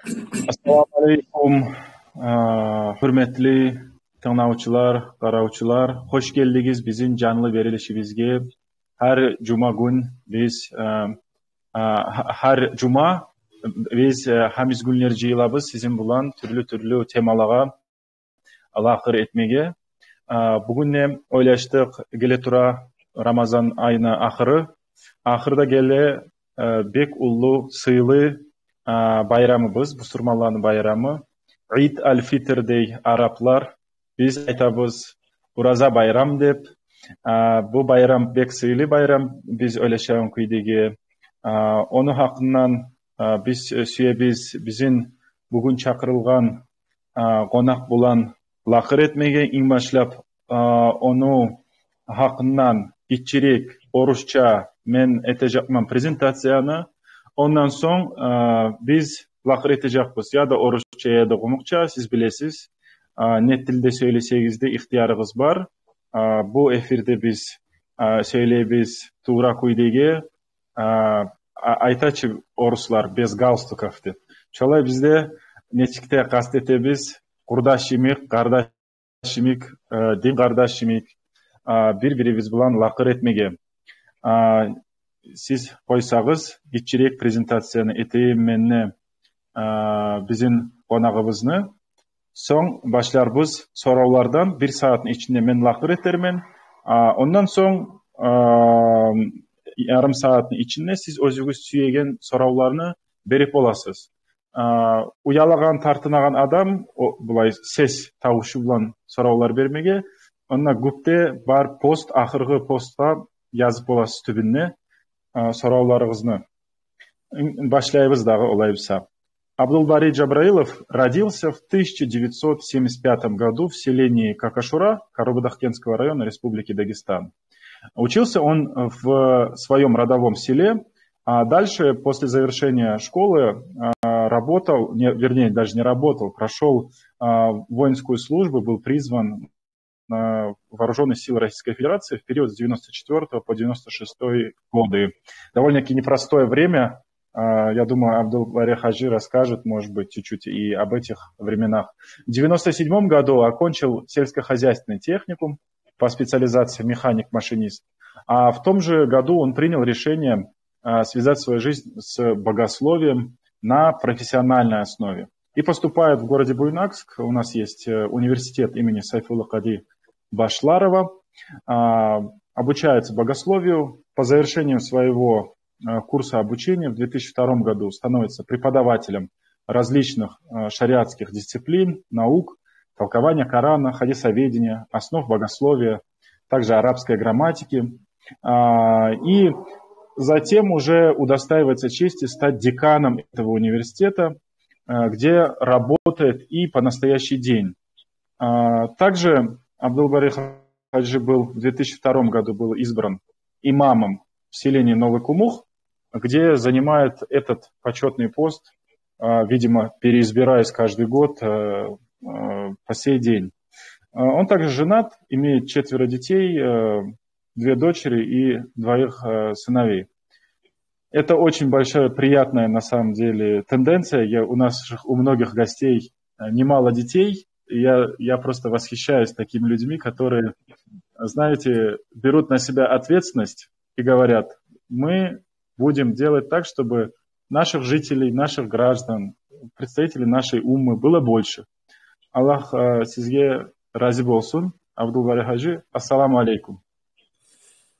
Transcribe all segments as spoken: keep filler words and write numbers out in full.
Ассаламу алейкум, э, гьюрметли тынглавчулар, къаравчулар. Хош гелдигиз бизин жанлы берилишибизге. Гьар жума гюн биз, э, э, гьа-, гьар жума биз, э, гьамиз гюнлер жыйылабыз сизин булан тюрлю-тюрлю темалагъа лакъыр этмеге. А, бугюн де ойлашдыкъ, геле тура Рамазан айны ахыры. Ахырда геле, а, бек уллу, сыйлы, а, байрамыбыз, бусурманланы байрамы. Ид аль-Фитр дей араплар. Биз айтабыз Ураза байрам деп. А, бу байрам бек сыйлы байрам. Биз ойлашагъан кюйдеги, а, ону гьакъындан, а, биз, э, сюебиз бизин бугюн чакъырылгъан а, къонакъ булан лакъыр этмеге. Инг башлап, а, ону гьакъындан гиччирек орусча мен этежекмен презентацияны. Ондан сонг, а, биз лакъыр этежекбиз я да орусча, я да къумукъча, сиз билесиз. А, не тилде сёйлесегиз де ихтиярыгъыз бар. А, бу эфирде биз, а, сёйлейбиз тувра кюйдеги, а, а, айта чы оруслар, без галстуков деп. Шолай биз де нечик де къаст этебиз, къурдаш йимик, къардаш йимик, э, дин къардаш йимик, а, бир-бирибиз булан лакъыр этмеге. А, сиз къойсагъыз, гиччирек презентацияны этейим мен де, а, бизин къонагъыбызны. Сонг башларбыз соравлардан, бир сагьатны ичинде мен лакъыр этермен. А, ондан сонг, а, ярым сагьатны ичинде сиз оьзюгюз сюеген соравланы берип боласыз. А, уялагъан, тартынагъан адам, о, булай сес тавушу булан соравлар бермеге, онда гюпде бар пост, ахыргъы постгъа язып боласыз тюбюнде, а, соравларыгъызны. Башлайбыз дагъы олай буса. Абдулбари Джабраилов родился в тысяча девятьсот семьдесят пятом году в селении Какашура Карабудахкентского района Республики Дагестан. Учился он в своём родовом селе, а дальше, после завершения школы, а, работал, не, вернее, даже не работал, прошёл, а, воинскую службу, был призван на вооружённые силы Российской Федерации в период с девяносто четвёртого по девяносто шестой годы. Довольно-таки непростое время. А, я думаю, Абдулбари Хаджи расскажет, может быть, чуть-чуть и об этих временах. В девяносто седьмом году окончил сельскохозяйственный техникум по специализации механик-машинист. А в том же году он принял решение, а, связать свою жизнь с богословием на профессиональной основе. И поступает в городе Буйнакск. У нас есть, э, университет имени Сайфулла Кади Башларова. А, обучается богословию. По завершению своего, э, курса обучения в две тысячи втором году становится преподавателем различных, э, шариатских дисциплин, наук, толкования Корана, хадисоведения, основ богословия, также арабской грамматики. А, и затем уже удостаивается чести стать деканом этого университета, э, где работает и по настоящий день. А, также Абдулбари Хаджи был в две тысячи втором году был избран имамом в селении Новый Кумух, где занимает этот почётный пост, а, видимо, переизбираясь каждый год, э, э, по сей день. А, он также женат, имеет четверо детей, э, две дочери и двоих, э, сыновей. Это очень большая, приятная, на самом деле, тенденция. Я, у нас же, у многих гостей, э, немало детей. И я, я просто восхищаюсь такими людьми, которые, знаете, берут на себя ответственность и говорят: «Мы будем делать так, чтобы наших жителей, наших граждан, представителей нашей уммы было больше». Аллагь, э, сизге рази болсун, Абдулбари Хаджи. Ассаламу алейкум.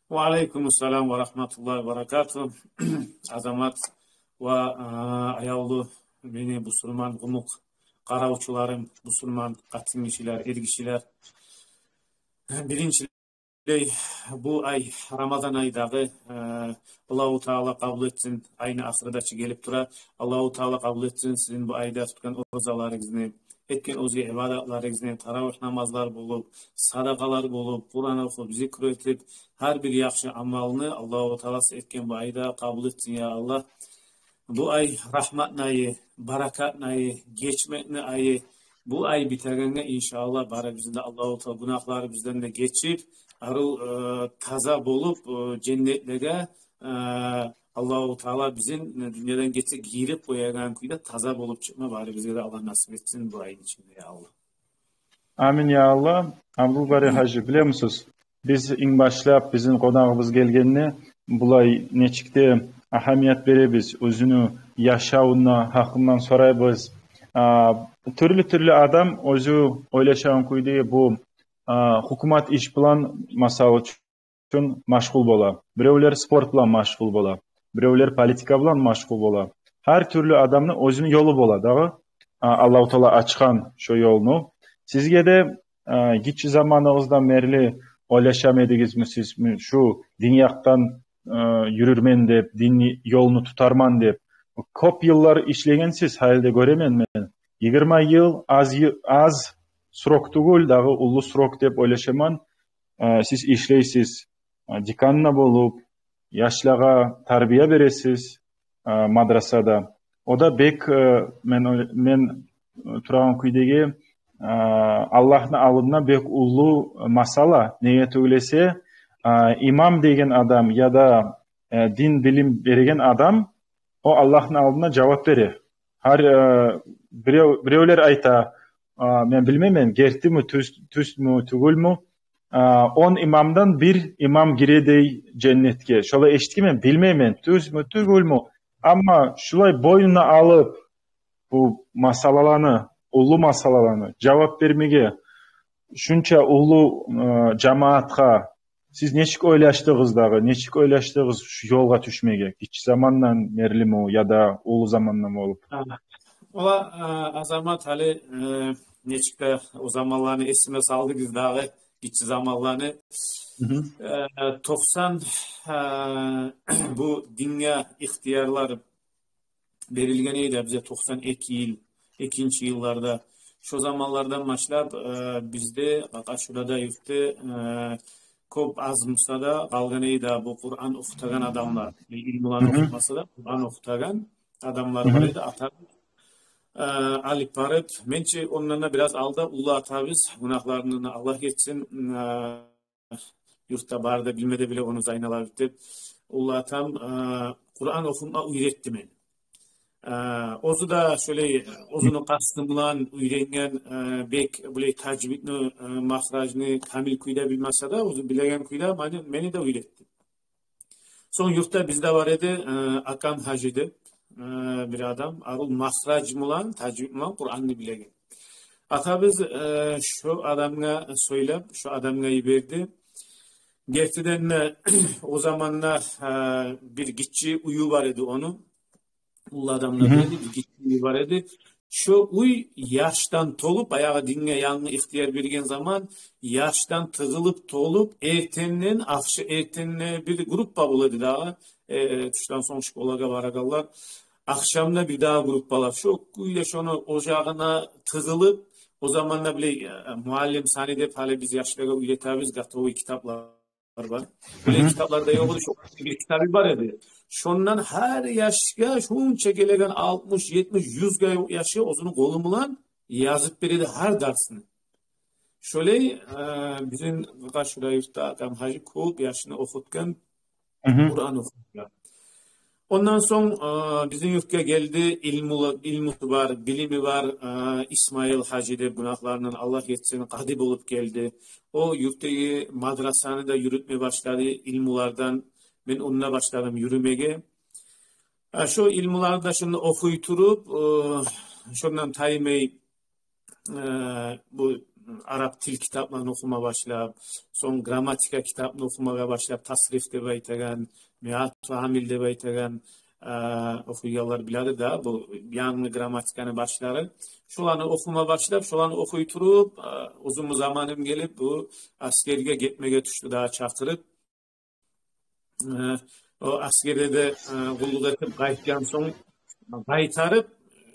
Ва алейкум ассалам ва рахматуллагьи ва баракатугь. Азамат ва, а, аявлу мени бусурман къумукъ къаравчуларым, бусурман къатынгишилер, эргишилер. Биринчилей, бу ай, Рамазан ай дагъы, а, Аллагьу Таала къабул этсин, айны ахыры да чы гелип тура. Аллагьу Таала къабул этсин сизин бу айда тутгъан оразаларыгъызны, этген оьзге ибадатларыгъызны, таравигь намазлар болуп, садакъалар болуп, Къуран охуп, зикру этип, гьар бир яхшы амалны Аллагьу Таала сиз этген бу айда къабул этсин, я Аллагь. Бу ай рагьматны айы, баракатны айы, гечмекни айы. Бу ай битегенге, иншааллагь, барыбызны да Аллагьу Таала гюнагьларыбыздан да гечип, арив, э, таза болуп, э, женнетлеге, э, Аллагьу Таала бизин дюньядан гечсе гийирип къоягъан кюйде таза болуп чыкъма барыбызгъа да Аллагь насип этсин бу айны ичинде, я Аллагь. Амин, я Аллагь. Абдулбари гьажи, билемисиз, биз инг башлап бизин къонагъыбыз гелгенде, булай нечик де агьамият беребиз, оьзюню яшавуна гьакъындан сорайбыз. А, тюрлю-тюрлю адам оьзю ойлашагъан кюйде бу, а, гьукумат иш булан, масал учун, машгъул бола. Биревлер спорт булан машгъул бола. Биревлер политика булан машгъул бола. Гьар тюрлю адамны оьзюню ёлу бола дагъы. А, Аллагьу Таала ачгъан шо ёлну. Сизге де, а, гиччи заманыгъыздан берли ойлашамы эдигизми сиз, шу дин якъдан, а, юрюрмен деп, дин ёлну тутарман деп? Кёп йыллар ишлегенсиз, гьали де гёремен мен. Йигирма йыл аз йы-, аз срок тюгюл, дагъы уллу срок деп ойлашаман. Э, сиз ишлейсиз, э, декан да болуп, яшлагъа тарбия бересиз, э, мадрасада. О да бек, э, мен, мен, э, турагъан кюйдеги, э, Аллагьны алдында бек уллу масъала. Неге тюгюл эсе, э, имам деген адам яда, э, дин билим береген адам, о Аллагьны алдында жавап бере. Гьар, э, бирев-, биревлер айта, э, мен билмеймен, гертими, тюз-, тюзмю, тюгюлмю, э, он имамдан бир имам гире дей женнетге. Шолай эшитгенмен, билмеймен, тюзмю, тюгюлмю. Амма шулай бойнуна алып, бу масъалаланы, уллу масъалаланы жавап бермеге, шунча уллу, э, жамаатгъа сиз нечик ойлашдыгъыз дагъы? Нечик ойлашдыгъыз шу ёлгъа тюшмеге? Гиччи замандан берлими яда уллу замандан болуп? А, ола, а, Азамат, гьали, э, нечик де о заманланы эсиме салдыгъыз дагъы, гиччи заманланы. Мгм. Э, токъсан, э, бу динге ихтиярлар берилген эди бизге токъсан эки йыл, экинчи йылларда. Шо заманлардан башлап, э, бизде, Къакъашурада, юртда, э, кёп аз буса да къалгъан эди бу Къуран охутагъан адамлар. Э, илмуланы Мгм. охутмаса да, Къуран охутагъан адамлар Мгм. бар эди. Ата, э, алып барып, менчи ондан да бираз алда уллу атабыз, гюнагьларындан Аллагь гечсин, э, юртда бары да билме де биле ону, Зайналабит деп. Уллу атам, э, Къуран охутма уьйретди мени. Э, оьзю де шолай, оьзюню къасты булан уьйренген, э, бек булай тажвидни, э, махражны камил кюйде билмесе де, оьзю билеген кюйде мени, мени де уьйретди. Сонг юртда бизде бар эди, э, Акам гьажи деп, э, бир адам, арив махраж булан, тажвид булан Къуранны билеген. Атабыз, э, шо адамгъа сёйлеп, шо адамгъа йиберди. Гертиден де, о заманда, э, бир гиччи уьюю бар эди ону. Уллу адам да Мгм. дегенде, бир гиччи уьюю бар эди. Шо уьй яшдан толуп, баягъы динге янгы ихтияр берген заман, яшдан тыгъылып толуп, эртенден, ахша-, эртенде бир группа бола эди дагъы, э, тюшден сонг школагъа барагъанлар. Ахшамда бир дагъы группалар. Шо уьйде шону ожагъына тыгъылып, о заманда биле, э, муаллим саны деп гьали биз яшлагъа уьйретебиз, готовый китаплар бар. Биле Мгм. китаплар да ёкъ эди, шо бир китабы бар эди. Шондан гьар яшгъа, шунча гелеген алтмыш, етмиш, юзге ёкъ яшгъа оьзюню къолу булан язып бере эди гьар дарсны. Шолай, э, бизин Къакъашура юртда Акам гьажи кёп яшны охутгъан, Мгм. Къуран охутгъан. Ондан сонг, э, бизин юртгъа гелди, илмулу, илмусу бар, билими бар, э, Исмаил гьажи деп, гюнагьларындан Аллагь гечсин, къади болуп гелди. О юртдагъы мадрасаны да юрютме башлады, илмулардан мен онда башладым юрюмеге. Э, шо илмуланы да шонда охуй туруп, э, шондан таймай, э, бу арап тил китапланы охума башлап, сонг грамматика китапны охумагъа башлап, Тасриф деп айтагъан, Миату Амил деп айтагъан, э, охуйгъанлар биледи да, бу янгы грамматиканы башлары. Шоланы охума башлап, шоланы охуй туруп, э, оьзюмню заманым гелип, бу асгерге гетмеге тюшдю дагъы чакъырып. Э, о асгерде де, э, къуллукъ этип къайтгъан сонг, къайтарып,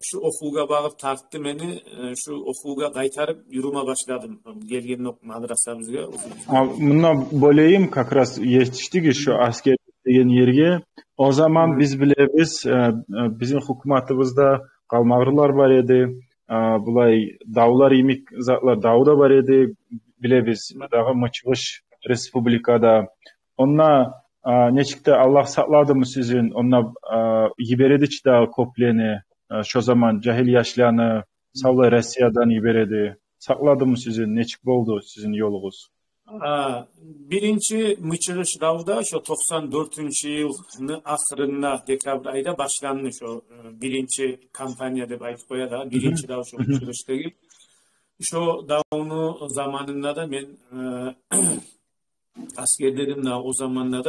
шу охувгъа багъып тартды мени, э, шу охувгъа къайтарып юрюме башладым. Гелгенде окъ мадрасабызгъа. А, мунда бёлейим, как раз етишдик шу асгер деген ерге. О заман Мгм. биз билебиз, э, э, бизин гьукуматыбызда къалмагъырлар бар эди, э, булай давлар йимик затлар, дав да бар эди, билебиз, Мгм. дагъы мычыгъыш республикада. Онда А, нечик де Аллагь сакъладымы сизин? Онда, а, йибереди чи дагъы кёплени, а, шо заман жагьил яшланы савлай Россиядан йибереди. Сакъладымы сизин? Нечик болду сизин ёлугъуз? А, биринчи мычыгъыш давда шо токъсан дёртюнчю йылны ахырында, декабрь айда башланды шо, э, биринчи кампания деп айтып къоя да, биринчи дав шо мычыгъыш деген. Шо давну заманында да мен, э, аскерде эдим да, о заманда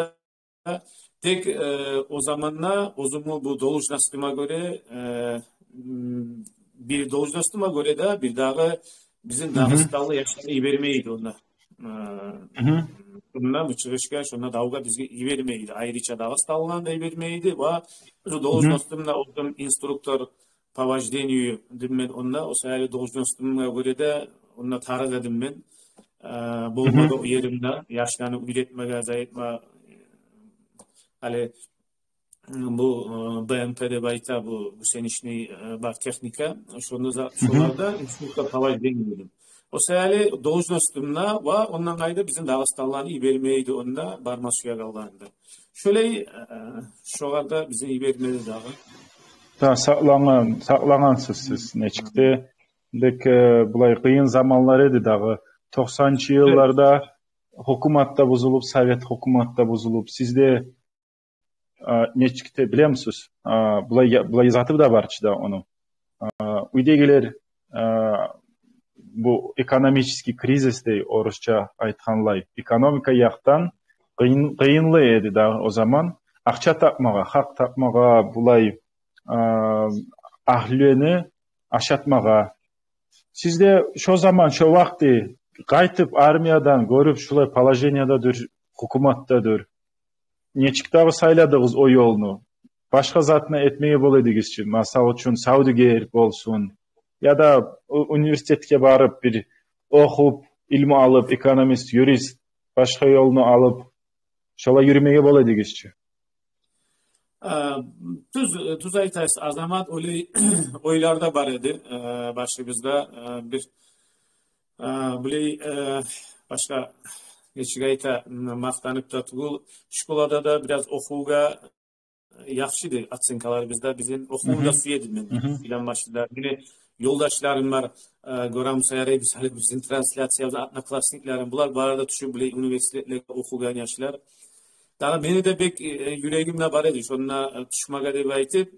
да. Тек, э, о заманда оьзюмню бу должностума гёре, э, м, бир должностума гёре де, бир дагъы бизин дагъыстанлы яшланы йибермей эди онда. Э, шонда мычыгъышгъа, шонда давгъа бизге йибермей эди. Айрыча дагъыстанлыланы да йибермей эди. Ва шо должностум да, оьзюм инструктор по вождению эдим мен онда. О саялы должностума гёре де онда тарыкъ эдим мен. Э, болмагъа о еримде, яшланы уьйретмеге, заэтма, э, гьали, м, бу, э, Б М П деп айта, бу гусеничный, э, бар техника. Шонда за-, шоларда инструктор по вождению эдим. О саялы должностум да ва ондан къайры бизин дагъыстанлыланы йибермей эди онда, барма сюегенлени де. Шолай, э, шогъар да бизин йибермеди дагъы. Да, сакълагъан, сакълагъансыз сиз нечик де. Дек, э, булай къыйын заманлар эди дагъы. Токъсанынчы йылларда гьукумат да бузулуп, совет гьукумат да бузулуп, сиз де, а, нечик де билемисиз? А, булай я-, булай заты да бар чы да ону. А, уьйдегилер, а, бу экономический кризис дей, орусча айтгъанлай, экономика якъдан къыйын-, къыйынлы эди да о заман. Акъча тапмагъа, гьакъ тапмагъа, булай, а, агьлюлени ашатмагъа. Сиз де шо заман, шо вакъти къайтып армиядан гёрюп, шулай положениеде дюр, гьукуматда дюр, нечик дагъы сайладыгъыз о ёлну? Башгъа затны этмеге бола эдигиз чи, масал учун, савдюгер болсун, яда у-, университетге барып бир охуп, илму алып, экономист, юрист, башгъа ёлну алып, шолай юрюмеге бола эдигиз чи. Э, тюз, тюз айтасыз, Азамат, олай ойлар да бар эди, э, башыбызда, э, бир, э, булай, э, башгъа, нечик айта, м, макътанып да тюгюл, школада да бираз охувгъа яхшы эди оценкаларыбыз да, бизин охувну да сюе эдим мен. Билем башында мине ёлдашларым бар, э, гёрем саярай биз гьали бизин трансляциябызны одноклассниклерим, булар бары да тюшюп булай университетлеге охугъан яшлар. Дагъы мени де бек, э, юрегимде бар эди шонда, э, тюшмеге деп айтып.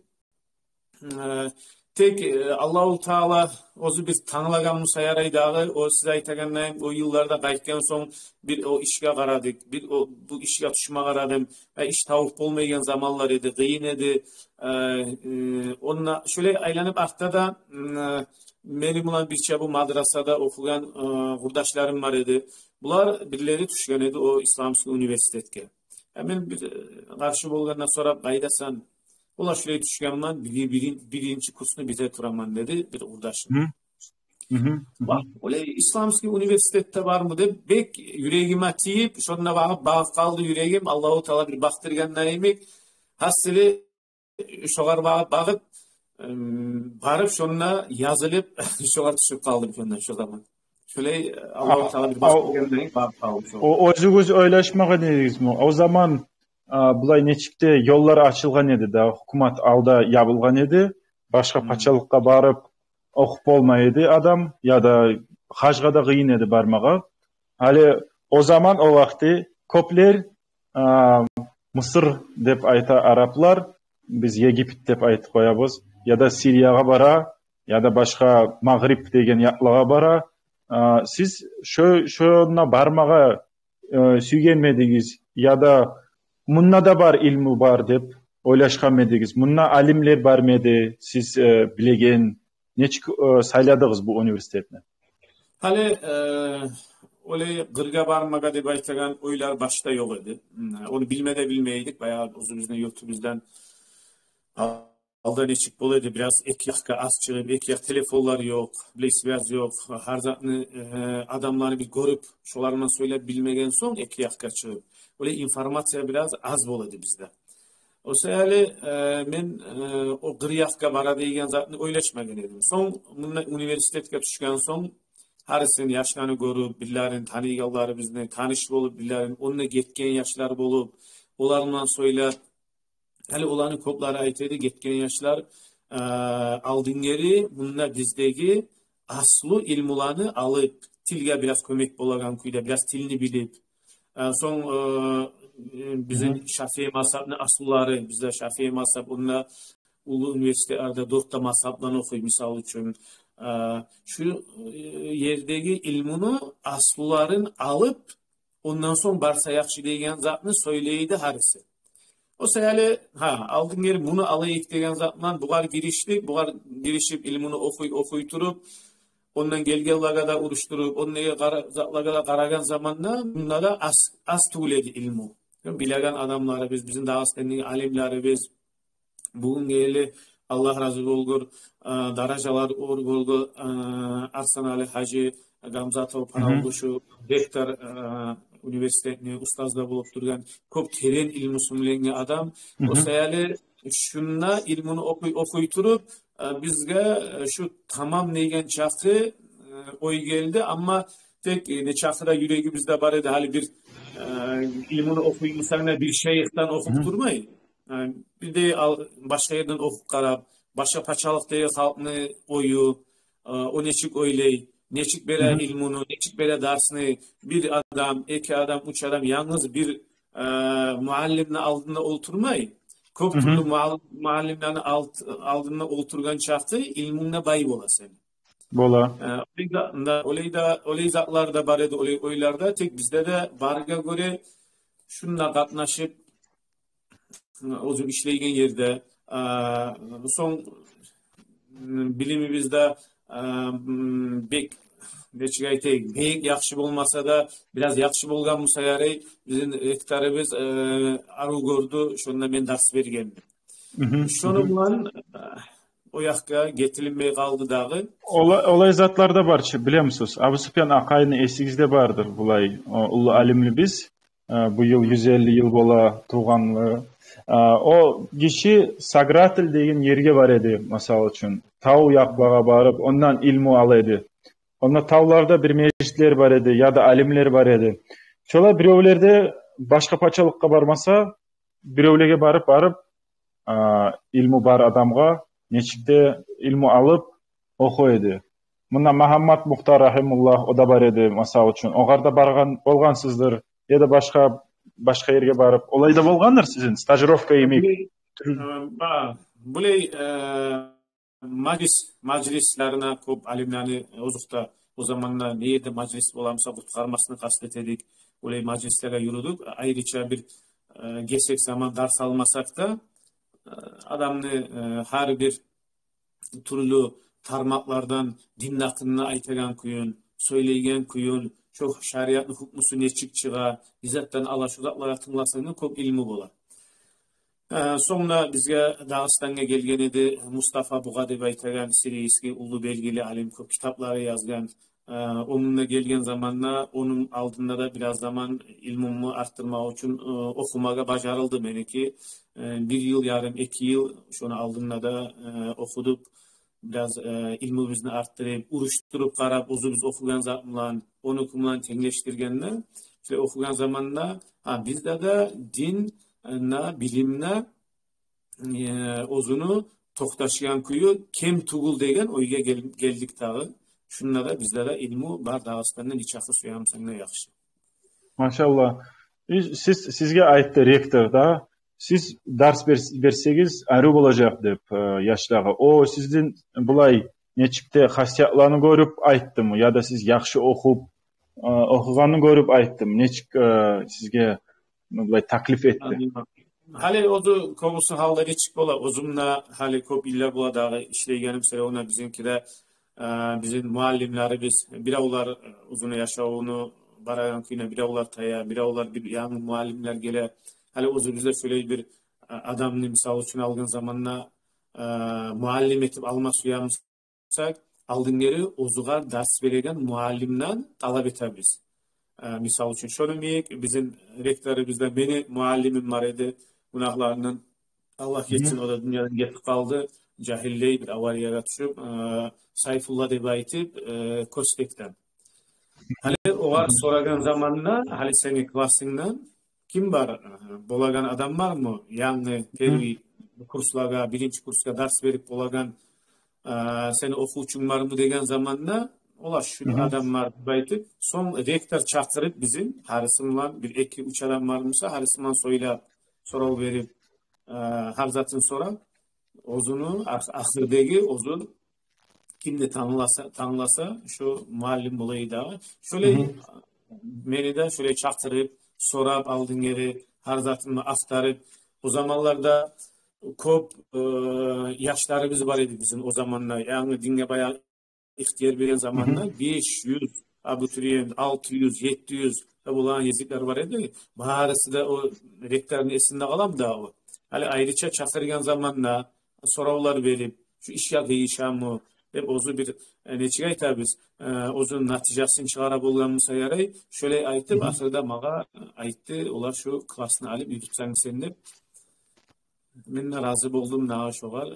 Э, тек, э, Аллагьу Таала оьзю биз танглагъан буса ярай дагъы, о сиз айтагъандай, о йылларда къайтгъан сонг бир о ишге къарадыкъ, бир о, бу ишге тюшме къарадым. Э, иш табып болмайгъан заманлар эди, къыйын эди. Э, э, онда шолай айланып артда да, м, э, мени булан бирче бу мадрасада охугъан, э, къурдашларым бар эди. Булар бирлери тюшген эди о исламский университетге. Э, мен бир, э, къаршы болгъанда сорап, къайдасан? Олар шулай тюшгенмен, бир-, бирин-, биринчи курсну бите тураман, деди бир къурдашым. Ва олай исламский университетде бармы деп, бек юрегиме тийип, шонда багъып, багъып къалды юрегим. Аллагьу Таала бир бакъдыргъан йимик, гьасили, шогъар багъып, багъып, эм, барып, шонда язылып, шогъар тюшюп къалдым шонда, шо заман. Шолай, э, Аллагьу Таала бир бакъдыргъан йимик багъып къалдым шогъар. О, оьзюгюз ойлашмагъан эдигизми? О заман, а, булай нечик де ёллар ачылгъан эди да, гьукумат алда ябылгъан эди. Башгъа пачалыкъгъа барып охуп болмай эди адам, яда гьажгъа да къыйын эди бармагъа. Гьали о заман, о вакъти кёплер, а, Мысыр деп айта араплар, биз Египет деп айтып къоябыз, яда Сириягъа бара, яда башгъа Магъриб деген якълагъа бара. А, сиз шо-, шонда бармагъа, э, сюйгенми эдигиз, яда мунда да бар илму бар деп ойлашгъанмы эдигиз? Мунда алимлер бармы эди, сиз, э, билеген, нечик, э, сайладыгъыз бу университетни? Гьали, э, олай къыргъа бармагъа деп айтагъан ойлар башда ёкъ эди. М, ону билме де билмей эдик, баягъы оьзюбюзню юртубуздан алда нечик бола эди, бираз эки якъгъа аз чыгъып, эки якъ, телефонлар ёкъ, биле, связь ёкъ, гьар затны, э, адамланы бир гёрюп, шолар булан сёйлеп билмеген сонг, эки якъгъа чыгъып, олай информация бираз аз бола эди бизде. О саялы, э, мен, э, о къыр якъгъа бара деген затны ойлашмагъан эдим. Сонг мунда университетге тюшген сонг, гьарисин, яшланы гёрюп, бирлерин, таныйгъанларыбызны, таныш болуп, бирлерин, онда гетген яшлар болуп, олар булан сёйлеп, гьали оланы кёплери айта эди, гетген яшлар, э, алдынгери мунда биздеги аслу илмуланы алып, тилге бираз кёмек болагъан кюйде, бираз тилни билип, э, сонг, э, э, бизин Шафии мазгьабны аслулары, бизде Шафии мазгьаб, онда уллу университетлерде дёрт де мазгьабдан охуй, мисал учун. Э, шу, э, ердеги илмуну аслуларын алып, ондан сонг барса яхшы деген затны сёйлей эди гьариси. О саялы, гьа, алдынгери муну алайыкъ деген затман бугъар гиришдик, бугъар гиришип, илмуну охуй, охуй туруп, ондан гелгенлеге де урушдуруп, ондан гелген затлагъа да къарагъан заманда мунда да аз, аз тюгюл эди илму. Билеген адамларыбыз, бизин Дагъыстандагъы алимлерибиз, бугюнге ерли, Аллагь рази болгъур, э, даражалар оьр болгъур, э, Арсанали гьажи Гамзатов, Паралгъушу, ректор, э, университетни, устаз да болуп тургъан, кёп терен илмусу булангъы адам. О саялы шунда илмуну охуй, охуй туруп, э, бизге, э, шу тамам деген чакъы, э, ой гелди. Амма тек, э, нечакъы да юрегибизде бар эди, гьали бир, э, илмуну охуй бусанг да, бир шайыхдан охуп турмай. Э, бир де ал-, башгъа ерден охуп къарап, башгъа пачалыкъдагъы халкъны ою, э, о нечик ойлай, нечик бере илмуну, нечик бере дарсны, бир адам, эки адам, уьч адам, янгыз бир, э, муаллимни алдында олтурмай, кёп тюрлю муал-, муаллимлени алд-, алдында олтургъан чакъы илмунг да бай бола сени. Бола. Э, олай да, да, олай да, олай затлар да бар эди, олай ойлар да, тек бизде де баргъа гёре шунда къатнашып, оьзюм ишлейген ерде, а, сонг, м, билимибиз де, а, м, бек, нечик айтайым, бек яхшы болмаса да, бираз яхшы болгъан буса ярай, бизин ректорубуз, э, арив гёрдю, шонда мен дарс бергенни. Шону булан, э, о якъгъа гетилинмей къалды дагъы. Олай, олай затлар да бар чы, билемисиз. Абусупиян Акъайны эсигизде бардыр, булай, о, уллу алимибиз. Э, бу йыл юз элли йыл бола тувгъанлы. Э, о гиши Сагратил деген ерге бар эди, масала учун. Тав якълагъа барып, ондан илму ала эди. Онда тавларда бир межитлер бар эди, яда алимлер бар эди. Шолай биревлер де башгъа пачалыкъгъа бармаса, биревлеге барып, барып, э, илму бар адамгъа нечик де илму алып, охуй эди. Мунда Магьаммат Мухтар рагьимагьуллагь, о да бар эди, масала учун. Огъар да баргъан болгъансыздыр, яда башгъа, башгъа ерге барып, олай да болгъандыр сизин, стажировка йимик. Булай, э, ба-, булай, э, мажлис, мажлислерине кёп алимлени озокъда, о заманда не ерде мажлис боламса, къутгъармасыны къаст эте эдик. Олай мажлислеге юрюдюк. Айрыча бир, э, гесек заман дарс алмасакъ да, э, адамны, э, гьар бир тюрлю тармакълардан динни гьакъында айтагъан кююн, сёйлейген кююн, шо шариатны гьукмусу нечик чыгъа, бир затдан ала, шо затлагъа тынгласанг да кёп илму бола. Э, сонг да бизге Дагъыстангъа гелген эди Мустафа Бугъа деп айтагъан сирийский уллу белгили алим, кёп китаплары язгъан. Э, о мунда гелген заманда, ону алдында да бираз заман илмумну артдырмакъ учун, э, охумагъа бажарылды меники. Э, бир йыл ярым, эки йыл, шону алдында да, э, охудукъ. Бираз, э, илмубузну артдырып, урушдуруп къарап, оьзюбюз охугъан зат булан, онуки булан тенглешдиргенде, шолай охугъан заманда, гьа, бизде де дин, э, на, билимни, э, оьзюню токъташгъан кюю кем тюгюл деген ойгъа гел-, гелдик дагъы. Шунда да бизде де илму бар Дагъыстанда, нечакъы сюемсенг де яхшы. Машаллагь. Сиз, сизге айтды ректор да, сиз дарс берс-, берсегиз, арив болажакъ деп, э, яшлагъа. О сизден булай нечик де хасиятланы гёрюп айтдымы, яда сиз яхшы охуп, э, охугъанны гёрюп айтдымы? Нечик, э, сизге, ну, булай таклиф этди? Гьали оьзю кёбюсю гьалда нечик бола, оьзюм де гьали кёп йыллар бола дагъы ишлейгеним, сюревюнде бизинки де, э, бизин муаллимлерибиз, биревлер, э, оьзюню яшавуну барагъан кюйюне, биревлер тая, биревлер, бир янгы муаллимлер геле. Гьали оьзюбюз де шолай бир, э, адамны, мисал учун, алгъан заманда, э, муаллим этип алма сюемисен, алдынгери оьзюгер дарс береген муаллимден талап этебиз. Э, мисал учун, шону йимик бизин ректорубуз да, мени муаллимим бар эди, гюнагьларындан Аллагь гечсин, о да дюньядан гетип къалды. Жагьиллей бир авариягъа тюшюп, э, Сайфулла деп айтып, э, Кёстекден. Гьали огъар сорагъан заманда, гьали сени классынгдан ким бар, э, болагъан адам бармы? Янгы первый курслагъа, биринчи курсгъа дарс берип болагъан, э, сени охувчунг бармы?» деген заманда, олар: «Шу адам бар», – деп айтып, сонг ректор чакъырып бизин, гьарисин булан, бир эки-уьч адам бар буса, гьарисин булан сёйлеп, сорав берип, э, гьар затын сорап, оьзюню ах-, ахырдагъы оьзю кимни тангласа, тангласа, шо муаллим бола эди дагъы. Шолай мени де шолай чакъырып, сорап, алдын гери гьар затымны ахтарып, о заманларда кёп, э, яшларыбыз бар эди бизин о заманда. Янгы динге баягъы ихтияр берген заманда беш юз абитуриент, алты юз, етти юз да болагъан гезиклер бар эди. Барысы да о ректорну эсинде къаламы дагъы о? Гьали айрыча чакъыргъан заманда соравлар берип, шу ишге къыйышамы деп, оьзю бир, э, нечик айтабыз, э, оьзюню натижасын чыгъара болгъан буса ярай, шолай айтып, ахырда магъа айтды: «Олар шу классны алып юрютсенг сен», – деп. Мен де рази болдум дагъы шогъар,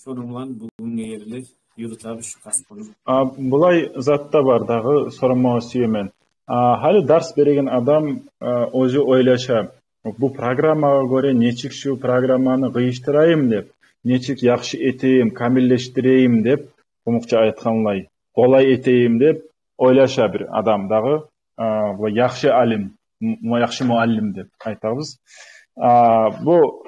шону булан бугюнге ерли юрютебиз шу касбуну. А, булай зат да бар дагъы, сорамагъа сюемен. А, гьали дарс береген адам, а, оьзю ойлаша, бу программагъа гёре нечик шу программаны къыйышдырайым деп, нечик яхшы этейим, камиллешдирейим деп, къумукъча айтгъанлай, къолай этейим деп ойлаша бир адам дагъы, а, бу яхшы алим, м-, яхшы муаллим деп айтабыз. А, бу,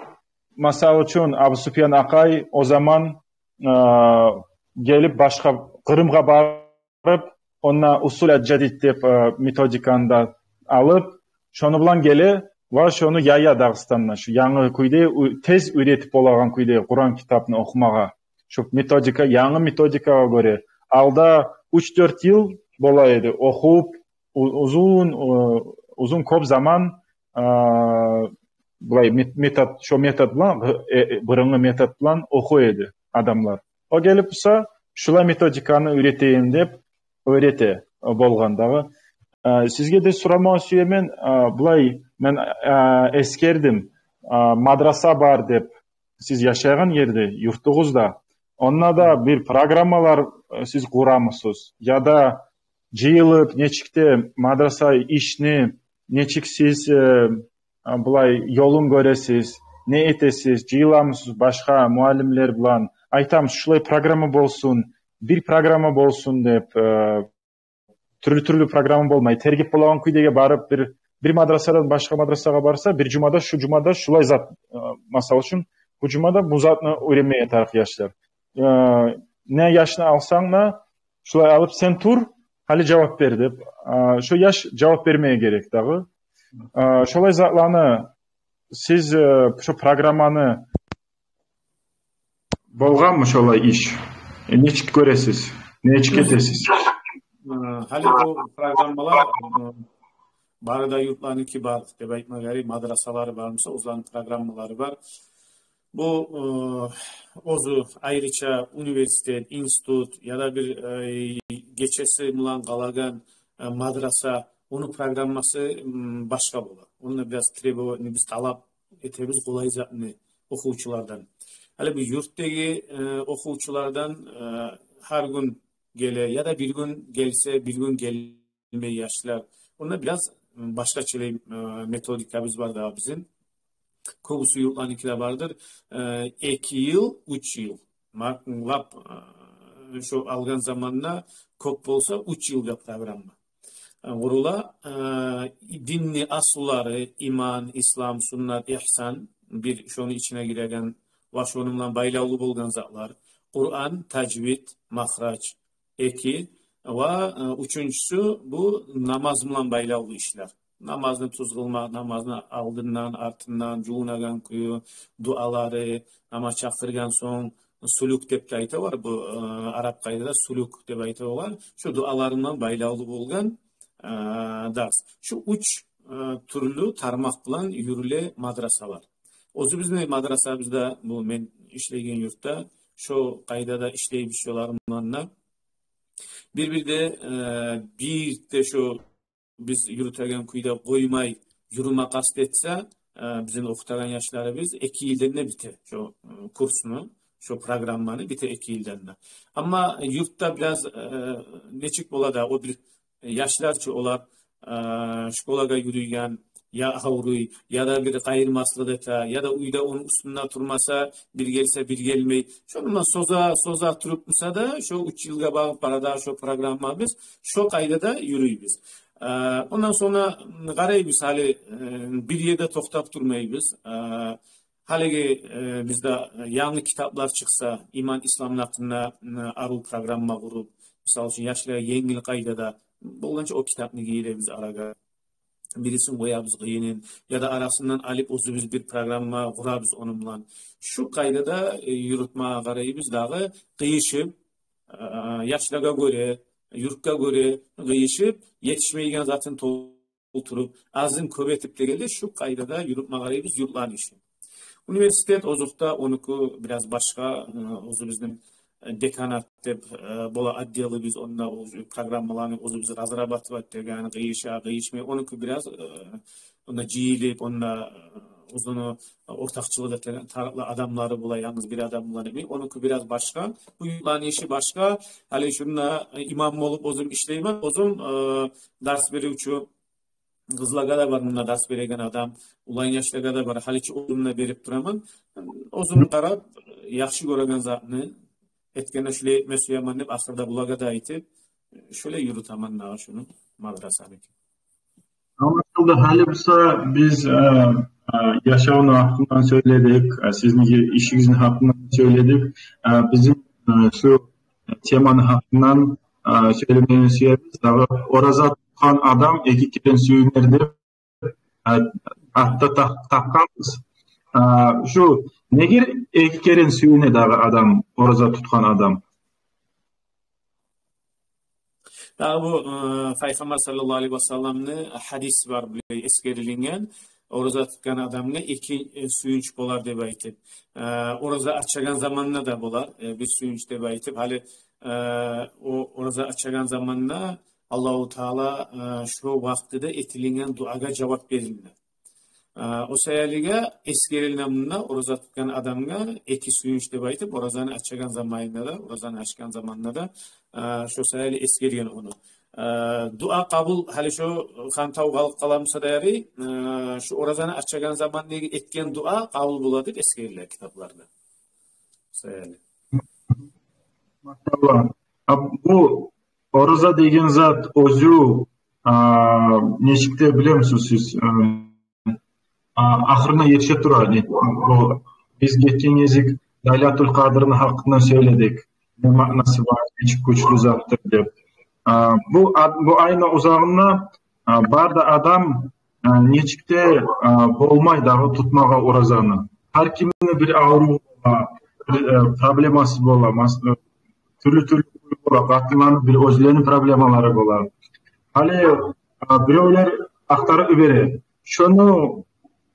масал учун, Абусупиян акъай о заман, а, гелип башгъа Къырымгъа барып, онда «Усул ад-Жадид» деп, а, методиканы да алып, шону булан геле ва шону яя Дагъыстанда, шу янгы кюйде, ю-, тез уьйретип болагъан кюйде Къуран китапны охумагъа. Шу методика, янгы методикагъа гёре. Алда уьч-дёрт йыл бола эди охуп, у-, узун, э, узун кёп заман, э, булай мет-, метод, шо метод булан, э, э, бырынгъы метод булан охуй эди адамлар. О гелип буса, шулай методиканы уьйретейим деп, уьйрете болгъан дагъы. Э, сизге де сорамагъа сюемен, э, булай мен, э, эсгердим, э, мадраса бар деп, сиз яшайгъан ерде, юртугъузда. Онда да бир программалар, э, сиз къурамысыз? Яда жыйылып, нечик де мадраса ишни, нечик сиз, э, а, булай ёлун гёресиз, не этесиз, жыйыламысыз башгъа муаллимлер булан? Айтамысыз, шулай программа болсун, бир программа болсун деп, э, тюрлю-тюрлю программа болмай, тергеп болагъан кюйдеги барып, бир, бир мадрасадан башгъа мадрасагъа барса, бир жумада, шу жумада шулай зат, э, масал учун, бу жумада бу затны уьйренмеге тарыкъ яшлар. Э, не яшны алсанг да, шулай алып, сен тур, гьали жавап бер деп, э, шо яш жавап бермеге герек дагъы. Э, шолай затланы сиз, э, шо программаны Болгъанмы шолай иш? Э, нечик гёресиз? Нечик этесиз? Э, гьали бу программалар, э, бары да юртланыки бар деп айтма герек, мадрасалары бар буса, оьзлени программалары бар. Бу, э, оьзю айрыча университет, институт яда бир, э, гечеси булан къалагъан, э, мадраса, ону программасы, м, башгъа бола. Онда бираз требование, биз талап этебиз къолай затны охувчулардан. Гьали бу юртдагъы, э, охувчулардан, э, гьар гюн геле, яда бир гюн гелсе, бир гюн гелмей яшлар. Онда бираз, м, башгъачалай, э, методикабыз бар дагъы бизин. Кёбюсю юртланыки де бардыр. Э, эки йыл, уьч йыл. Ма-, лап, э, шо алгъан заманда кёп болса, уьч йылгъа программа. Э, къурула, э, динни аслулары, иман, ислам, суннат, ихсан, бир шону ичине гиреген ва шону булан байлавлу болгъан затлар. Къуран, тажвид, махраж, эки. Ва, э, уьчюнчюсю, бу намаз булан байлавлу ишлер. Намазны тюз къылмакъ, намазны алдындан, артындан, жувунагъан кюю, дуалары, намаз чакъыргъан сонг, сулюк деп де айталар, бу, э, араб къайдада сулюк деп айталар. Шу дуалар булан байлавлу болгъан, э, дарс. Шу уьч, э, тюрлю тармакъ булан юрюле мадрасалар. Оьзюбюзню мадрасабызда, бу мен ишлейген юртда, шо къайдада ишлейбиз шолар булан да. Бир-бирде, э, бир де шо биз юрютеген кюйде къоймай юрюме къаст этсе, э, бизин охутагъан яшларыбыз эки йылдан да бите шо, э, курсну, шо программаны бите эки йылдан да. Амма юртда бираз, э, нечик бола да, о бир яшлар чы олар, э, школагъа юрюйген, я авруй, я да бир къайырмаслыкъ эте, я да уьйде ону уьстюнде турмаса, бир гелсе, бир гелмей. Шону булан соза, соза туруп буса да, шо уьч йылгъа багъып бара да шо программабыз, шо къайдада юрюйбюз. Э, ондан сонг къарайбыз, гьали, э, бир ерде токътап турмайбыз. Э, гьалиги, э, бизде янгы китаплар чыкъса, иман, исламны гьакъында, э, арив программа къуруп, мисал учун, яшлагъа енгил къайдада болгъанча о китапны гийиребиз арагъа. Бирисин къоябыз къыйынын, я да арасындан алып оьзюбюз бир программа къурабыз ону булан. Шу къайдада, э, юрютме къарайбыз дагъы, къыйышып, э, яшлагъа гёре, юртгъа гёре къыйышып, етишмейген затын толтуруп, азын кёп этип дегенде, шу къайдада юрютме къарайбыз юртланы ишин. Университет озокъда, онуку бираз башгъа, э, оьзюбюзню, э, деканат деп, э, бола отделибиз, онда оьзю программаланы оьзюбюз разрабатывать этеген, къыйыша, къыйышмай, онуку бираз, э, онда жыйылып, онда, э, оьзюню ортакъчылыкъ этеген тарыкълы адамлары бола, янгыз бир адам булан эми, онуку бираз башгъа, бу юртланы иши башгъа. Гьали шунда, э, имам болуп оьзюм ишлеймен, оьзюм, э, дарс беривчю къызлагъа да бар мунда дарс береген адам, улан яшлагъа да бар, гьали чи оьзюм де берип тураман. Оьзюм къарап, яхшы гёреген затны этгенде, шулай этме сюемен деп, ахырда булагъа да айтып, шулай юрютемен дагъы шуну, мадрасаны. Англашылды. Гьали буса биз, э, э, яшавну гьакъындан сёйледик, э, сизин ишигизни гьакъындан сёйледик. Э, бизин, э, шу теманы гьакъындан, э, сёйлемеге сюебиз. Дагъы ораза тутгъан адам эки керен сююнер деп, э, атда так-, такъгъанбыз. Э, шу неге эки керен сююне дагъы адам, ораза тутгъан адам? Дагъы бу, э, Пайхаммар саллаллагьу алайгьи ва салламны гьадиси бар, булай эсгерилинген. Ораза тутгъан адамгъа эки, э, сююнч болар деп айтып. Э, ораза ачагъан заманда да болар, э, бир сююнч деп айтып. Гьали, э, о ораза ачагъан заманда Аллагьу Таала, э, шо вакътиде этилинген дуагъа жавап бериле. Э, о саялыгъа эсгериле мунда ораза тутгъан адамгъа эки сююнч деп айтып, оразаны ачагъан заманында да, оразаны ачгъан заманында да, э, шо саялы эсгерген ону. Э, дуа къабул, гьали шо хантав къалып къала буса да ярай, э, шо оразаны ачагъан заманында этген дуа къабул бола деп эсгериле китапларда. Шо саялы. Машаллагь. А бу ораза деген зат оьзю, а, нечик де билемисиз сиз, э, а, ахырына етише тура. Не, бу биз гетген гезик Лайлатул Къадрны гьакъындан сёйледик. Не маънасы бар, нечик гючлю затдыр деп. А, бу ад-, бу айны узагъында, а, бары да адам, а, нечик де, а, болмай дагъы тутмагъа оразаны. Гьар кимни бир аврув бола, бир, э, проблемасы бола, мас-, э, тюрлю-тюрлю бола, къатынланы бир оьзлени проблемалары бола. Гьали, а, биревлер ахтарып йибере. Шону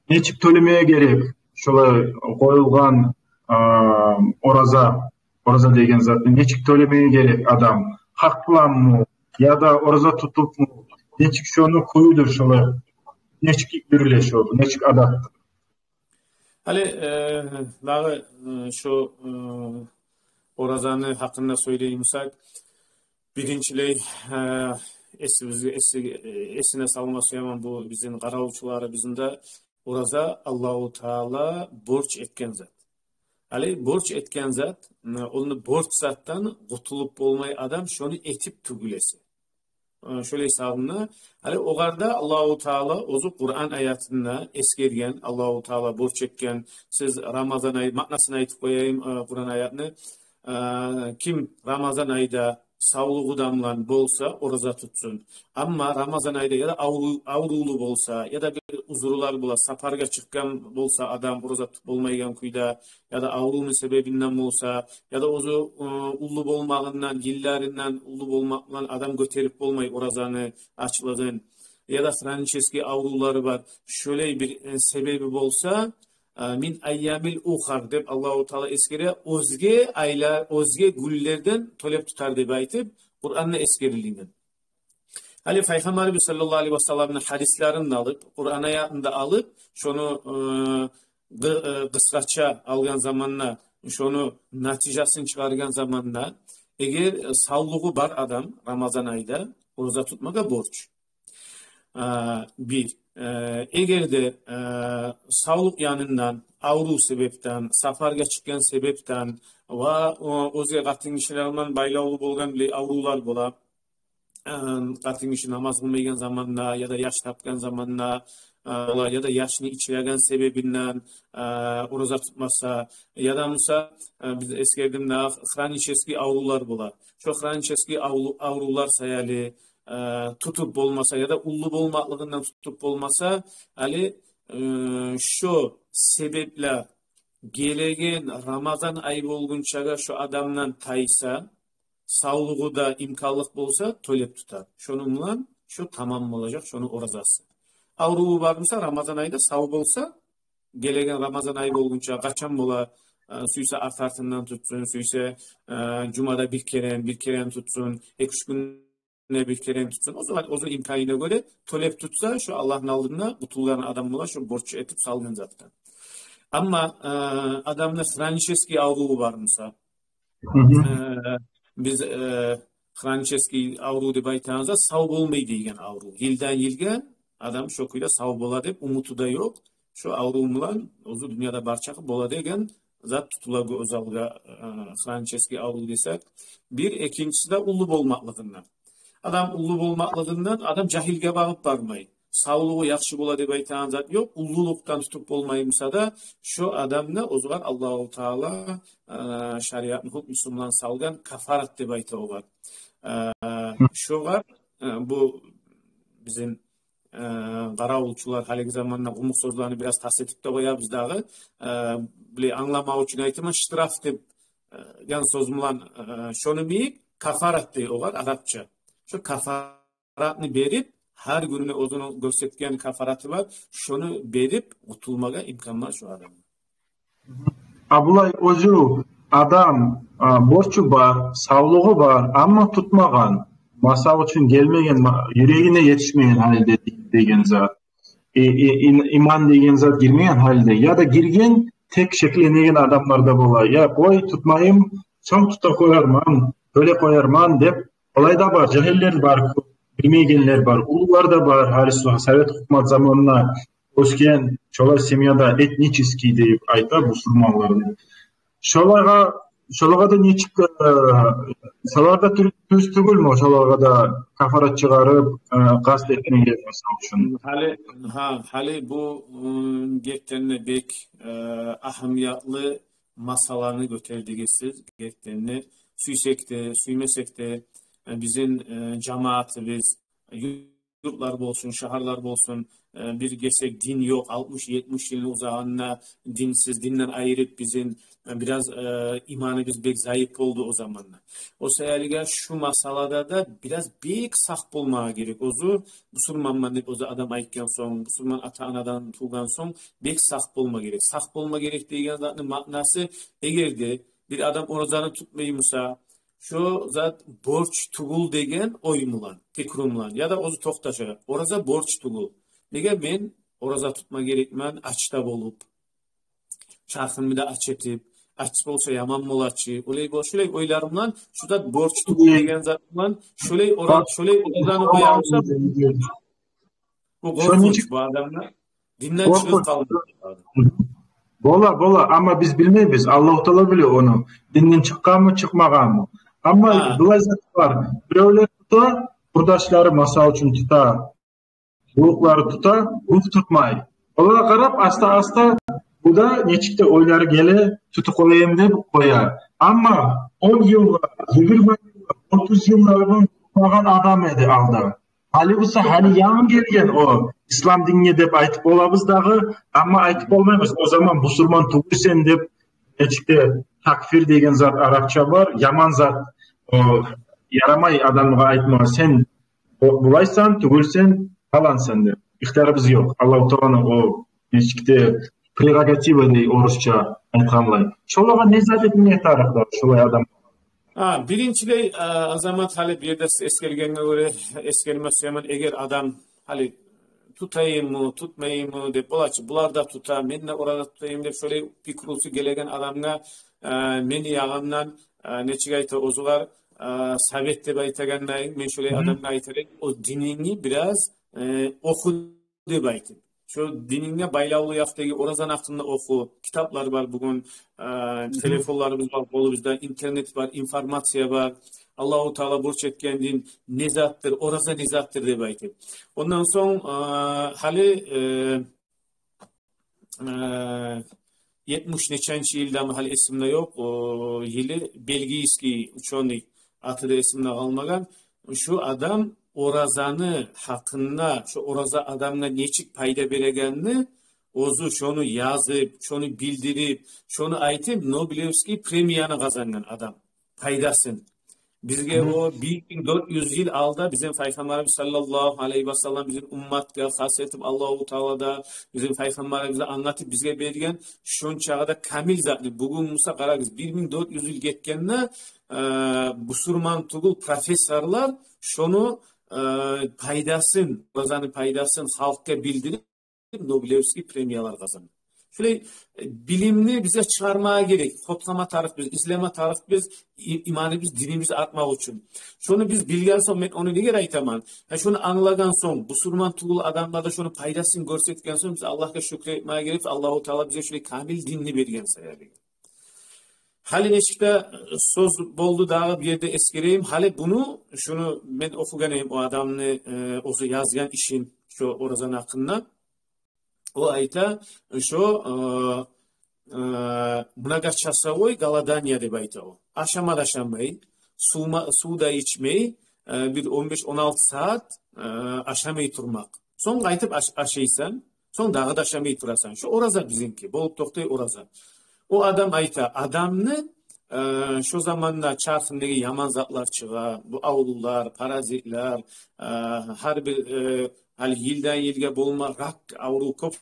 нечик тёлемеге герек? Шолай къоюлгъан, а, ораза, ораза деген затны нечик тёлемеге герек адам? Гьакъламы? Я да ораза тутупму? Нечик шону кююдюр шолай? Нечик юрюле шо? Нечик адат? Гьали, э, дагъы, э, шо, э, оразаны гьакъында сёйлеймисек, биринчилей, э, эсибизге, эси-, э, эсине салма сюемен бу бизин къаравчуларыбызны да: ораза Аллагьу Таала борч этген зат. Гьали борч этген зат, э, ону борч затдан къутулуп болмай адам шону этип тюгюл эсе. Э, шолай сагъына. Гьали огъар да Аллагьу Таала оьзю Къуран аятында эсгерген, Аллагьу Таала борч этген. Сиз Рамазан ай, маънасын айтып къояйым, э, Къуран аятны. Э, ким Рамазан айда савлугъу да булан болса, ораза тутсун. Амма Рамазан айда я да авру-, аврувлу болса, я да бир узурлар булан сапаргъа чыкъгъан болса адам, ораза тутуп болмайгъан кюйде, я да аврувну себебинден болса, я да оьзю, э, уллу болмагъындан, йылларындан уллу болмакъ булан адам гётерип болмай оразаны ачлыгъын, я да хронический аврувлары бар, шолай бир, э, себеби болса, э, мин айямин ухар деп Аллагьу Таала эсгере, оьзге айла-, оьзге гюнлерден тёлеп тутар деп айтып, Къуранда эсгерилинген. Гьали Пайхаммарыбыз саллаллагьу алайгьи ва салламны гьадислерин де алып, Къуран аятын да алып, шону, э, къы-, э, къысгъача алгъан заманда, шону натижасын чыгъаргъан заманда, эгер, э, савлугъу бар адам Рамазан айда ораза тутмагъа борч. Э, бир. Э, эгер де, э, савлукъ янындан, аврув себепден, сапаргъа чыкъгъан себепден ва, о, оьзге къатынгишилер булан байлавлу болгъан бир аврувлар бола, э, къатынгиши намаз къылмайгъан заманда яда яш тапгъан заманда, э, бола, яда яшны ичиреген себебинден, э, ораза тутмаса, яда буса, э, биз эсгердим де, хронический аврувлар бола. Шо хронический авру-, аврувлар саялы, э, тутуп болмаса, яда уллу болмакълыгъындан тутуп болмаса, гьали, э, шо себеплер гелеген Рамазан ай болгъунчагъа шо адамдан тайса, савлугъу да имканлыкъ болса, тёлеп тутар. Шону булан шо тамам болажакъ, шону оразасы. Авруву бар буса, Рамазан айда сав болса, гелеген Рамазан ай болгъунча, къачан бола, э, сюйсе арт-артындан тутсун, сюйсе, э, жумада бир керен, бир керен тутсун, эки-уьч гюнде бир керен тутсун. Оьзю, оьзю имканына гёре тёлеп тутса, шо Аллагьны алдында къутулгъан адам бола, шо борч этип салгъан затдан. Амма, э, адамны хронический авруву бар буса, э, биз, э, хронический аврув деп айтагъаныбыз сав болмай деген аврув. Йылдан йылгъа адам шо кюйде сав бола деп умуту да ёкъ. Шо аврув булан оьзю дюньяда бар чакъы бола деген зат тутула гёз алгъа, э, хронический аврув десек. Бир, экинчиси де уллу болмакълыгъындан. Адам уллу болмакълыгъындан адам жагьилге багъып бармай. Савлугъу яхшы бола деп айтагъан зат ёкъ. Уллулукъдан тутуп болмай буса да, шо адамны оьзюгер Аллагьу Таала, э, шариатны гьукмусу булан салгъан кафарат деп айта огъар. Э, шогъар, э, бу бизин, э, къаравулчулар гьалиги заманда къумукъ сёзлени бираз тас этип де къоябыз дагъы. Э, биле англамакъ учун айтаман, штраф деп, э, ян сёз булан, э, шону йимик кафарат дей огъар арапча. Шо кафаратны берип, гьар гюнюне оьзюню гёрсетген кафараты бар, шону берип къутулмагъа имкан бар шо адамны. А булай оьзю адам, а, борчу бар, савлугъу бар, амма тутмагъан. Масал учун, гелмеген, ма-, юрегине етишмеген гьалде деген зат. И, и, ин-, иман деген зат гирмеген гьалде. Яда гирген, тек шекленеген адамлар да бола. Я, къой, тутмайым, сонг тута къоярман, бёле къоярман деп. Олай да бар, жагьиллер бар, билмейгенлер бар, уллулар да бар. Гьали со-, совет гьукумат заманында оьсген, шолай семьяда, этнический деп айта бусурманланы. Шолагъа, шолагъа да нечик, э, шолар да тю-, тюз тюгюлмю, шолагъа да кафарат чыгъарып, э, къаст этмеге, масал учун? Гьали, гьа, гьали бу, м, гертиден де бек, э, агьамиятлы масъаланы гётердигиз сиз. Гертиден де, сюйсек де, сюймесек де, э, бизин, э, жамаатыбыз, юртлар болсун, шагьарлар болсун, э, бир гесек дин ёкъ, алтмыш-етмиш йылны узагъында динсиз, динден айрып бизин, э, бираз, э, иманыбыз бек зайып болду о заманда. О саялыгъа шу масъалада да бираз бек сакъ болмагъа герек. Оьзю бусурманман деп оьзю адам айтгъан сонг, бусурман ата-анадан тувгъан сонг, бек сакъ болма герек. Сакъ болма герек деген затны маънасы, эгер де бир адам оразаны тутмай буса, шо зат борч тюгюл деген ой булан, пикру булан, яда оьзю токъташа, ораза борч тюгюл. Неге мен ораза тутма герекмен ач да болуп, чархымны да ач этип, ач болса яман бола чы, олай бола, шолай ойлар булан, шо зат борч тюгюл деген зат булан, шолай ора-, шолай оразаны къоя буса, бу къоркъунч бу адамны динден чыгъып къалмакъ. Бола, бола, амма биз билмейбиз. Аллагьу Таала биле ону, динден чыкъгъанмы, чыкъмагъанмы. Амма булай зат бар. Биревлер тута, къурдашлары, масал учун, тута, уллулары тута, бу тутмай. Олагъа къарап, аста-аста бу да нечик де ойлары геле, тутуп къояйым деп къоя. Амма он йыллар, йигирма йыллар, отуз йыллар бу тутмагъан адам эди алда. Гьали буса, гьали янгы гелген о ислам динге деп айтып болабыз дагъы, амма айтып болмайбыз. О заман бусурман тюгюл сен деп, нечик де такфир деген зат арапча бар, яман зат, о, ярамай адамгъа айтмагъа, сен о, булайсан, тюгюл сен, палансан деп. Ихтиярыбыз ёкъ. Аллагьу Тааланы о, нечик де, прерогатива дей орусча айтгъанлай. Шолагъа не зат этме тарыкъ да, шолай адам? А, биринчилей, а, Азамат, гьали бу ерде сиз эсгергенге гёре, эсгерме сюемен, эгер адам гьали тутайыммы, тутмайыммы деп бола чы, булар да тута, мен де ораза тутайым деп шолай пикрусу гелеген адамгъа, а, мени ягъымдан, а, нечик айта, оьзюгер, а, совет деп айтагъандай, мен шолай адамгъа айтар эдим, о динингни бираз, э, оху деп айтып. Шо дининге байлавлу якъдагъы оразаны гьакъында оху, китаплар бар бугюн, э, телефонларыбыз бар къолубузда, интернет бар, информация бар. Аллагьу Таала борч этген дин не затдыр, ораза не затдыр деп айтып. Ондан сонг, э, гьали, э, э, етмиш неченчи йылдамы, гьали эсимде ёкъ, о йылы, бельгийский учёный, аты да эсимде къалмагъан. Шо адам оразаны гьакъында, шо ораза адамгъа нечик пайда берегенни, оьзю шону язып, шону билдирип, шону айтып, Нобелевский премияны къазангъан адам. Пайдасын. Бизге о бир минг дёрт юз йыл алда бизин Пайхаммарыбыз саллаллагьу алайгьи ва саллам бизин умматгъа хас этип, Аллагьу Таала да бизин Пайхаммарыбызны англатып бизге берген, шончагъы да камил затны. Бугюн буса къарагъыз, бир минг дёрт юз йыл гетгенде, э, бусурман тюгюл профессорлар шону, э, пайдасын, оразаны пайдасын халкъгъа билдирип, Нобелевский премиялар къазанды. Шулай, э, билимни бизге чыгъармагъа герек. Къоткъама тарыкъбыз, излеме тарыкъбыз, и-, иманыбыз, динибиз артмакъ учун. Шону биз билген сонг, мен ону неге айтаман? Гьа, шону англагъан сонг, бусурман тюгюл адамлар да шону пайдасын гёрсетген сонг, биз Аллагьгъа шюкюр этмеге герек. Аллагьу Таала бизге шулай камил динни берген саялы. Гьали нечик де, э, сёз болду, дагъы бир ерде эсгерейим. Гьали буну, шуну мен охугъан эдим, о адамны, э, оьзю язгъан ишин, шо оразаны гьакъында. О айта, шо, э, э, многочасовой голодание деп айта о. Ашама да ашамай, сувма-, сув да ичмей, э, бир он беш, он алты сагьат, э, ашамай турмакъ. Сонг къайтып аш-, ашайсан, сонг дагъы да ашамай турасан. Шо ораза бизинки, болуп токътай ораза. О адам айта, адамны, э, шо заманда чархындагъы яман затлар чыгъа, бу аврулар, паразитлер, э, гьар бир, э, гьали йылдан йылгъа болма рак авру кёп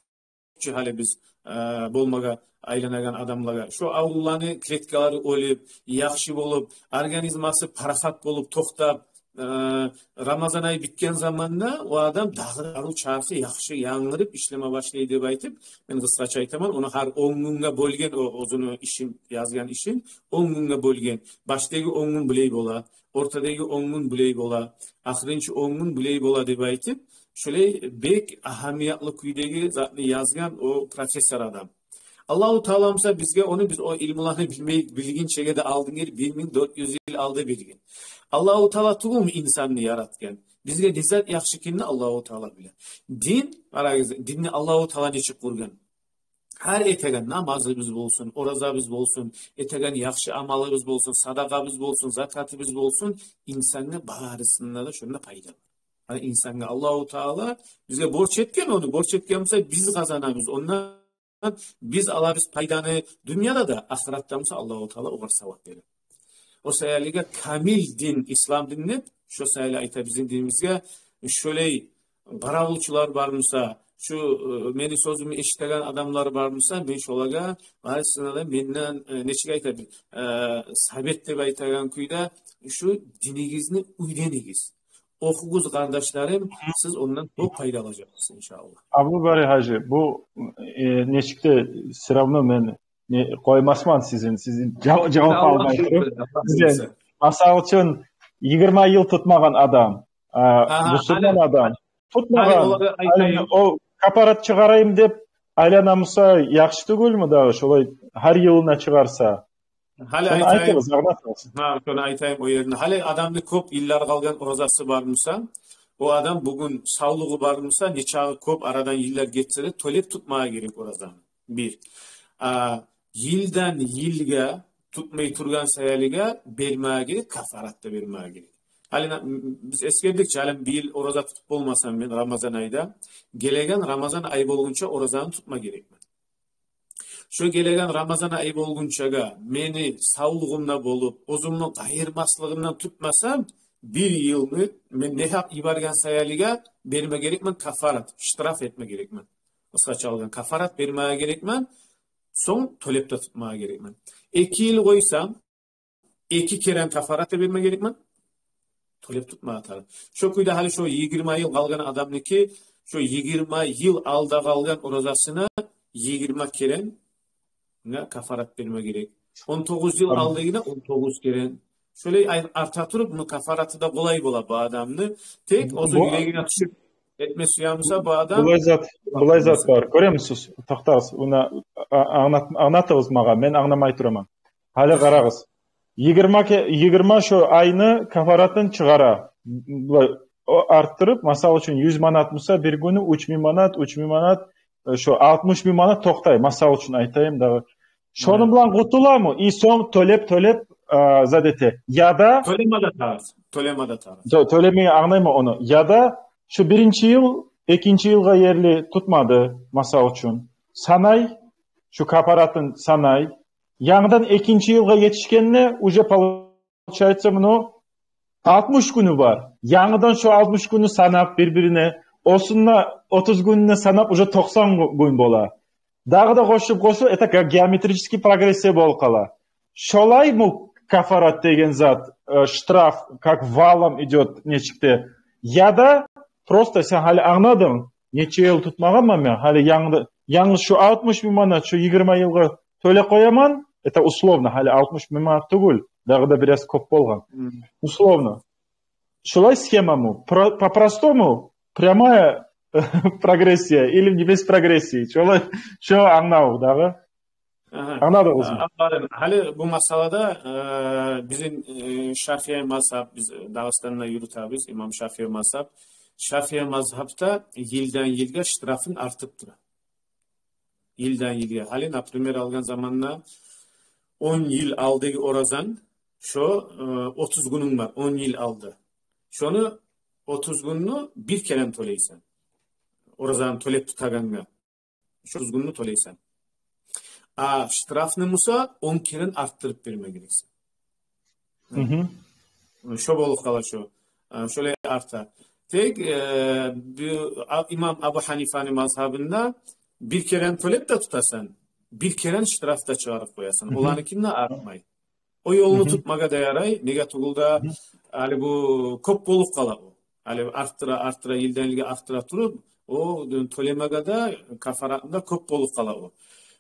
чю гьали биз, э, болмагъа айланагъан адамлагъа. Шо авруланы клеткалары оьлюп, яхшы болуп, организмасы парахат болуп, токътап, э, Рамазан ай битген заманда о адам дагъы дару чархы яхшы янгырып ишлеме башлай деп айтып, мен къысгъача айтаман, ону гьар он гюнге бёлген, о оьзюню ишин, язгъан ишин он гюнге бёлген. Баштагъы он гюн булай бола, ортадагъы он гюн булай бола, ахырынчы он гюн булай бола деп айтып, шулай бек агьамиятлы кюйдеги затны язгъан о профессор адам. Аллагьу Таала буса бизге ону, биз о илмуланы билмей, билгинчеге де алдын гелип, бир минг дёрт юз йыл алда берген. Аллагьу Таала тюгюлмю инсанны яратгъан? Бизге не зат яхшы экенни Аллагьу Таала биле. Дин, къарагъыз, динни Аллагьу Таала нечик къургъан? Гьар этеген намазыбыз болсун, оразабыз болсун, этеген яхшы амалыбыз болсун, садакъабыз болсун, закатыбыз болсун, инсангъа барысында да шонда пайда бар. Гьали инсангъа Аллагьу Таала бизге борч этген, ону борч этген буса биз къазанабыз. Ондан биз алабыз пайданы дюньяда да, ахыратда буса Аллагьу Таала огъар савап бере. О саялыгъа камил дин, ислам дин деп, шо саялы айта бизин динибизге, шолай къаравулчулар бар буса, шу, э, мени сёзюмню эшитеген адамлар бар буса, мен шолагъа, барысына да менден, э, нечик айта бир, э, совет деп айтагъан кюйде, шу динигизни уьйренигиз. Охугъуз, къардашларым, сиз ондан кёп пайда алажакъсыз, иншааллагь. Абубарий гьажи, бу, э, нечик де, всё равно мен не, къоймасман сизин, сизин жав-, жавап алмай туруп. Сизден, масал учун, йигирма йыл тутмагъан адам, а, бусурман адам, тутмагъан, о кафарат чыгъарайым деп айлана буса, яхшы тюгюлмю дагъы, шолай гьар йылына чыгъарса? Гьали шону айтайым. Айтыгъыз, агънат алсын. Гьа, шону айтайым о еринде. Гьали адамны кёп йыллар къалгъан оразасы бар буса, о адам бугюн савлугъу бар буса, нечакъы кёп арадан йыллар гетсе де, тёлеп тутмагъа герек оразаны. Бир. А, йылдан йылгъа тутмай тургъан саялыгъа бермеге герек, кафарат да бермеге герек. Гьали на-, м-, биз эсгердик чи, гьали бир йыл ораза тутуп болмасам мен Рамазан айда, гелеген Рамазан ай болгъунча оразаны тутма герекмен. Шо гелеген Рамазан ай болгъунчагъа мени савлугъумда болуп, оьзюмню къайырмаслыгъымдан тутмасам, бир йылны мен негьакъ йиберген саялыгъа берме герекмен кафарат, штраф этме герекмен. Къысгъача алгъан, кафарат бермеге герекмен, сонг тёлеп де тутмагъа герекмен. Эки йыл къойсам, эки керен кафарат да берме герекмен, тёлеп тутмагъа тарыкъ. Шо кюйде гьали шо йигирма йыл къалгъан адамныки, шо йигирма йыл алда къалгъан оразасына йигирма керен кафарат берме герек. Он тогъуз йыл алдагъына он тогъуз керен. Шолай ай-, арта туруп, муну кафараты да къолай бола бу адамны. Тек оьзю юрегине тюшюп, этме сюе буса бу адам. Булай зат, булай зат бар. Гёремисиз? Токътагъыз. Муна, а-, англат-, англатыгъыз магъа. Мен англамай тураман. Гьали къарагъыз. Йигирма ке-, йигирма шо айны кафаратын чыгъара. Булай, о, арттырып, масал учун, юз манат буса, бир гюню уьч минг манат, уьч минг манат, э, шо алтмыш минг манат токътай, масал учун айтайым дагъы. Шону булан къутуламы? И сонг тёлеп, тёлеп, а, зат эте. Яда тёлеме де тарыкъ, тёлеме де тарыкъ. Тё-, тёлемеге, англайман ону. Яда шо биринчи йыл экинчи йылгъа ерли тутмады, масал учун. Санай, шо кафаратын санай. Янгыдан экинчи йылгъа етишгенде уже получается, муну алтмыш гюню бар. Янгыдан шо алтмыш гюню санап бир-бирине, осунда отуз гюнюне санап, уже токъсан гю-, гюн бола. Дагъы да къошуп-къошуп, это как геометрический прогрессия болуп къала. Шолаймы кафарат деген зат, э, штраф, как валом идёт нечик де? Яда просто сен гьали англадынг, нече йыл тутмагъанман мен, гьали янгы, янгы шо алтмыш минг манат, шо йигирма йылгъа тёлеп къояман, это условно, гьали алтмыш минг манат тюгюл, дагъы да бираз кёп болгъан. Условно. Шолай схемамы? Про-, по-простому, прямая прогрессия или не без прогрессии? Шолай, шо англав дагъы. Агьа. Англадыгъызмы? А, гьали бу масъалада, э, бизин, э, Шафии мазгьаб, биз Дагъыстанда юрютебиз, имам Шафии мазгьаб. Шафии мазгьабда йылдан йылгъа штрафын артып тура. Йылдан йылгъа. Гьали, например, алгъан заманда он йыл алдагъы оразан, шо, э, отуз гюнюнг бар, он йыл алда. Шону отуз гюнню бир керен тёлейсен. Оразаны тёлеп тутагъангъа. Шо отуз гюнню тёлейсен. А штрафны буса он керен арттырып берме герексен. Шо болуп къала шо. А, шолай арта. Тек, э, бу, а, имам Абу Гьанифаны мазгьабында бир керен тёлеп де тутасан, бир керен штраф да чыгъарып къоясан. Оланыкинде артмай. О ёлну тутмагъа да ярай, неге тюгюл де, гьали бу кёп болуп къала о. Гьали арттыра, арттыра, йылдан йылгъа арттыра туруп, о тёлемеге де, кафаратны да кёп болуп къала о.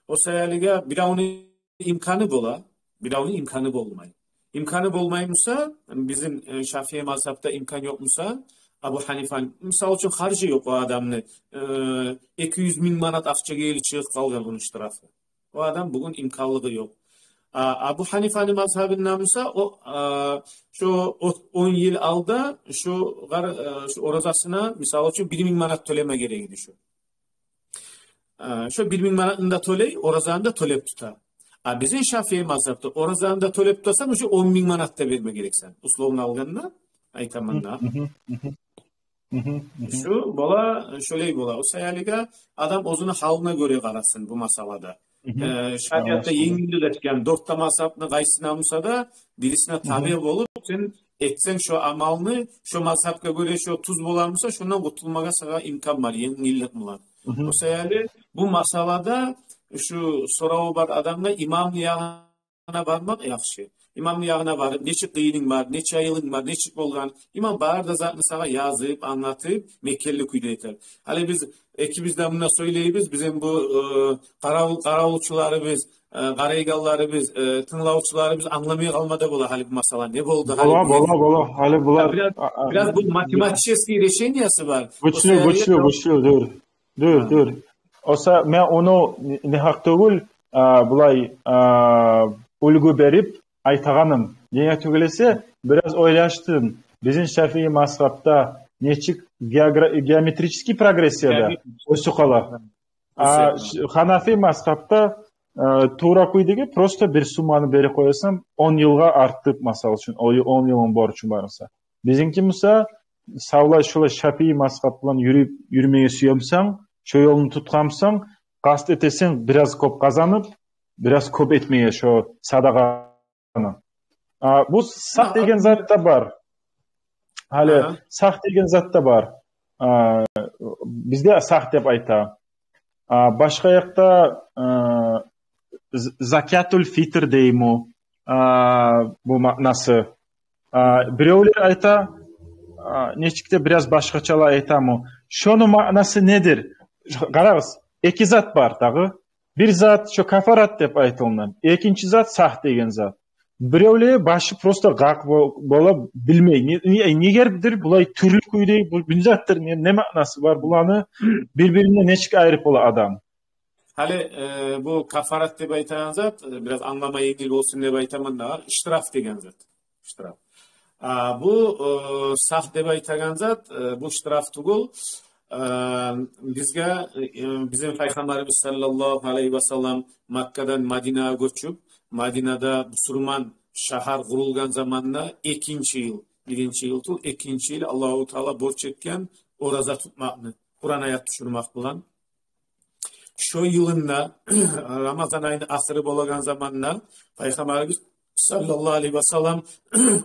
О саялыгъа биревню имканы бола, биревню имканы болмай. Имканы болмай буса, бизин, э, Шафии мазгьабда имкан ёкъ буса, Абу Гьанифаны, мисал учун, харжы ёкъ о адамны, э, эки юз минг манат акъчагъа ерли чыгъып къалгъан ону штрафы. О адам бугюн имканлыгъы ёкъ. А, Абу Гьанифаны мазгьабында буса, о, а, шо о-, он йыл алда шо гъар-, э, шо оразасына, мисал учун, бир минг манат тёлеме герек эди шо. А, шо бир минг манатны да тёлей, оразаны да тёлеп тута. А бизин Шафии мазгьабда оразаны да тёлеп тутасан, уже он минг манат да берме герексен. Условно алгъанда, айтаман да. Шо бола, шолай бола. О саялыгъа адам оьзюню гьалына гёре къарасын бу масъалада. Э, шариатда енгиллик этген дёрт де мазгьабны къайсына буса да, бирисине табиъ болуп, сен этсенг шо амалны, шо мазгьабгъа гёре шо тюз бола буса, шондан къутулмагъа сагъа имкан бар, енгиллик булан. О саялы бу масъалада шу сораву бар адамгъа имамны ягъына бармакъ яхшы. Имамны ягъына барып, нечик къыйынынг бар, нече йылынг бар, нечик болгъан, имам бары да затны сагъа язып, англатып, мекенли кюйде этер. Гьали биз экибиз де мунда сёйлейбиз, бизин бу, э, къаравул-, къаравулчуларыбыз, э, къарайгъанларыбыз, э, тынглавчуларыбыз англамай къалма да бола гьали бу масъала не болду гьали. Бола, бола, бола. Гьали булар бираз, бираз бу математический решениясы бар. Гючлю, гючлю, гючлю, дюр. Дюр, дюр. О саялы мен ону не, не гьакъ тюгюл, а, булай, а, уьлгю берип айтагъаным. Неге тюгюл эсе, бираз ойлашдым. Бизин Шафии мазгьабда нечик геогра-, геометрический прогрессияда оьсюп къала. А Ханафи мазгьабда, э, тувра кюйдеги, просто бир сумманы берип къоясан, он йылгъа артып, масал учун, о он йылны борчунг бар буса. Бизинки буса, савлай шолай Шафии мазгьаб булан юрюп, юрюмеге сюе бусанг, шо ёлну тутгъан бусанг, къаст этесен бираз кёп къазанып, бираз кёп этмеге шо садагъаны. А, бу сагь деген зат да бар. Гьали сагь деген зат да бар. А, бизде сагь деп айта. А, башгъа якъда, а, з-, закятул фитр дейми, а, бу маънасы. А, биревлер айта, а, нечик де бираз башгъачалай айтамы. Шону маънасы недир? Къарагъыз, эки зат бар дагъы. Бир зат шо кафарат деп айтылгъан. Экинчи зат сагь деген зат. Биревлени башы просто къакъ бо-, бола, билмей. Не, не, негердир булай тюрлю кюйде, бу, бу не затдыр, не, не маънасы бар буланы, бир-биринден нечик айырып бола адам? Гьали, э, бу кафарат деп айтагъан зат, э, бираз англама енгил болсун деп айтаман да, штраф деген зат. Штраф. А бу, э, сагь деп айтагъан зат, э, бу штраф тюгюл. Э, бизге, э, бизин Пайхаммарыбыз саллаллагьу алайгьи васаллам Маккадан Мадинагъа гёчюп, Мадинада бусурман шагьар къурулгъан заманда экинчи йыл, биринчи йыл тюгюл, экинчи йыл Аллагьу Таала борч этген ораза тутмакъны, Къуран аят тюшюрмек булан. Шо йылында, Рамазан айны ахыры болагъан заманда, Пайхаммарыбыз саллаллагьу алайгьи васаллам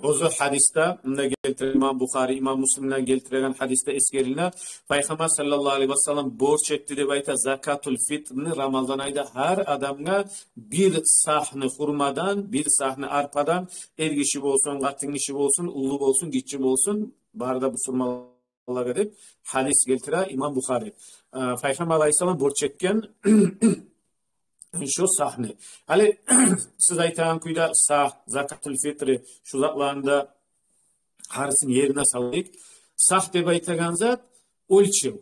оьзю гьадисде, мунда гелтире имам Бухари, имам Муслимден гелтиреген гьадисде эсгериле, Пайхаммар саллаллагьу алайгьи васаллам борч этди деп айта закатул фитрны Рамазан айда гьар адамгъа бир сагьны хурмадан, бир сагьны арпадан, эр гиши болсун, къатын гиши болсун, уллу болсун, гиччи болсун, бары да бусурман лагъа деп гьадис гелтире имам Бухари. Э, Пайхаммар алайгьиссалам борч этген шо сагьны. Гьали сиз айтагъан кюйде сагь, закатул фитри, шо затланы да гьарисин ерине салайыкъ. Сагь деп айтагъан зат оьлчев.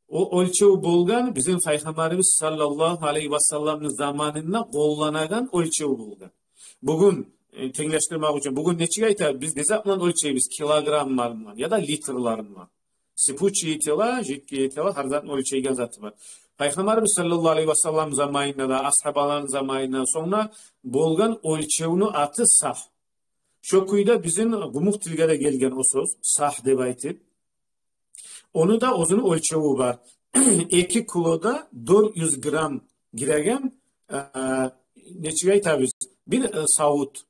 О оьлчев болгъан бизин Пайхаммарыбыз саллаллагьу алайгьи васалламны заманында къолланагъан оьлчев болгъан. Бугюн, э, тенглешдирмек учун, бугюн нечик айтабыз? Биз не зат булан оьлчейбиз? Килограммлар булан яда литрлер булан. Сыпучие тела, жидкие тела, гьар затны оьлчейген заты бар. Пайхаммарыбыз саллаллагьу алайгьи васаллам заманында да, асгьабаланы заманында сонг да болгъан оьлчевню аты сагь. Шо кюйде бизин къумукъ тилге де гелген о сёз, сагь деп айтып. Ону да оьзюню оьлчевю бар. Эки килода дёрт юз грамм гиреген, э, нечик айтабыз? Бир, э, савут,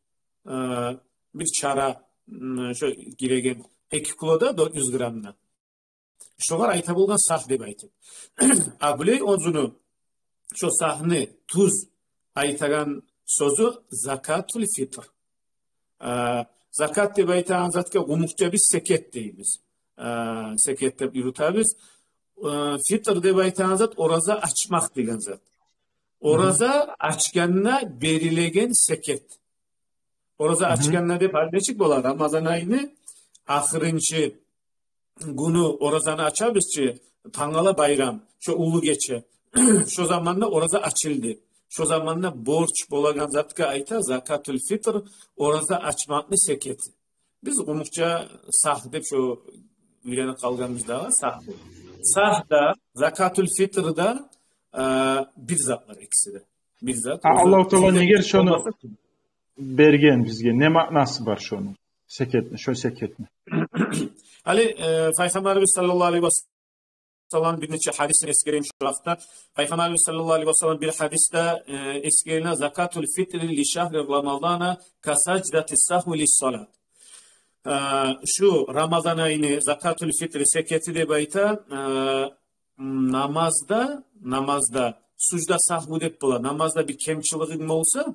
э, бир чара, м, шо гиреген эки килода дёрт юз граммны. Шогъар айта болгъан сагь деп айтып. А булай оьзюню, шо сагьны тюз айтагъан сёзю закатул фитр. Э, закат деп айтагъан затгъа къумукъча биз секет дейбиз. Э, секет деп юрютебиз. Э, фитр деп айтагъан зат ораза ачмакъ деген зат. Ораза ачгъанда берилеген секет. Ораза ачгъанда деп гьали нечик бола? Рамазан айны ахырынчы гюню оразаны ачабыз чы, тангала байрам, шо уллу гече. Шо заманда ораза ачылды. Шо заманда борч болагъан затгъа айта закатул фитр, ораза ачмакъны секети. Биз къумукъча сагь деп шо уьйренип къалгъанбыз дагъы, сагь деп. Сагь да, закатул фитр да, э, бир затлар экиси де. Бир зат. А оьзю Аллагьу Таала секет негер шону болмаса, берген бизге, не маънасы бар шону? Секетни, шо секетни. Гьали, э, Пайхаммарыбыз саллаллагьу алайгьи васаллам бир нече гьадисин эсгерейим шу вакътда. Пайхаммарыбыз саллаллагьу алайгьи васаллам бир гьадисде, э, эсгериле: «Закатул фитри ли шагьри Рамазана ка саждати сагьви лис салат». Э, шу Рамазан айны закатул фитри секети деп айта, э, намазда, намазда сужда сагьву деп бола. Намазда бир кемчилигинг болса,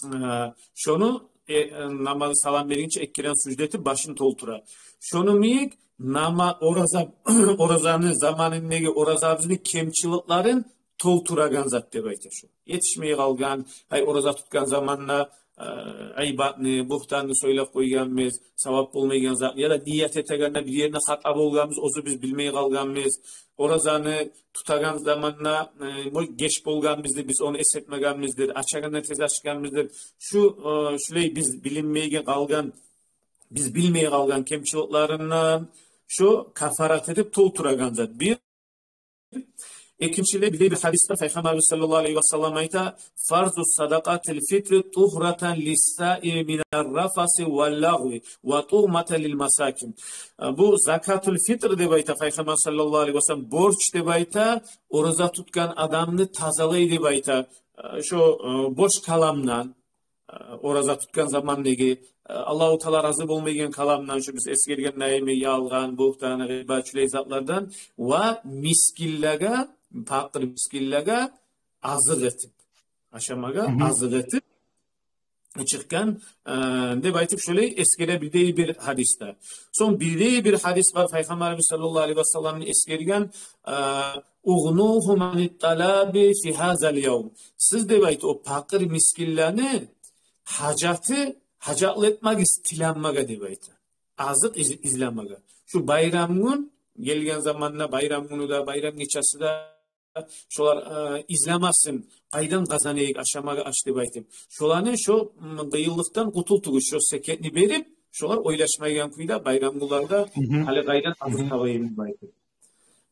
э, шону, э, э, намаз салам бергинче эки керен сужда этип, башын толтура. Шону йимик нама-, ораза, оразаны заманындагъы оразабызны кемчиликлерин толтурагъан зат деп айта шу. Етишмей къалгъан, ай, ораза тутгъан заманда, э, гъыйбатны, бугьтанны сёйлеп къойгъанбыз, савап болмайгъан зат, яда ният этегенде бир еринде хата болгъанбыз, оьзю биз билмей къалгъанбыз. Оразаны тутагъан заманда, э, геч болгъанбызды, биз ону эс этмегенбиздир, ачагъанда тез ачгъанбыздыр. Шу, э, шулай биз билинмейген къалгъан, биз билмей къалгъан кемчиликлеринден шу кафарат этип толтурагъан зат. Бир. Экинчилей, бир де бир гьадисде Пайхаммарыбыз саллаллагьу алайгьи васаллам айта: «Фарзу садакъатил фитри тугьратан лиссаими минар рафаси вал лагъви ва туъматан лил масакин». Э, бу закатул фитр деп айта Пайхаммар саллаллагьу алайгьи васаллам, борч деп айта, ораза тутгъан адамны тазалай деп айта. Э, шо, э, бош каламдан, э, ораза тутгъан замандагъы, э, Аллагьу Таала рази болмайгъан каламдан, шу биз эсгерген йимик ялгъан, бугьтан, гъыйбат, шулай затлардан, ва мискинлеге, пакъыр мискинлеге азыкъ этип, ашамагъа азыкъ этип чыкъгъан, э, деп айтып, шулай эсгере бир де бир гьадисде. Сонг бир де бир гьадис бар, Пайхаммарыбыз саллаллагьу алайгьи васалламны эсгерген, э, «Угънугьум анит талаби фи гьазал явм». Сиз, деп айта, о пакъыр мискинлени гьажаты, гьажатлы этмагиз тиленмеге деп айта. Азыкъ из-, излемеге. Шу байрам гюн гелген заманда, байрам гюню де, байрам гечеси де шолар, э, излемесин, къайдан къазанайыкъ ашамагъа аш деп айтып. Шоланы шо, м, къыйынлыкъдан къутултугъуз, шо секетни берип, шолар ойлашмайгъан кюйде байрам гюнлерде гьали къайдан азыкъ табайым деп айтып.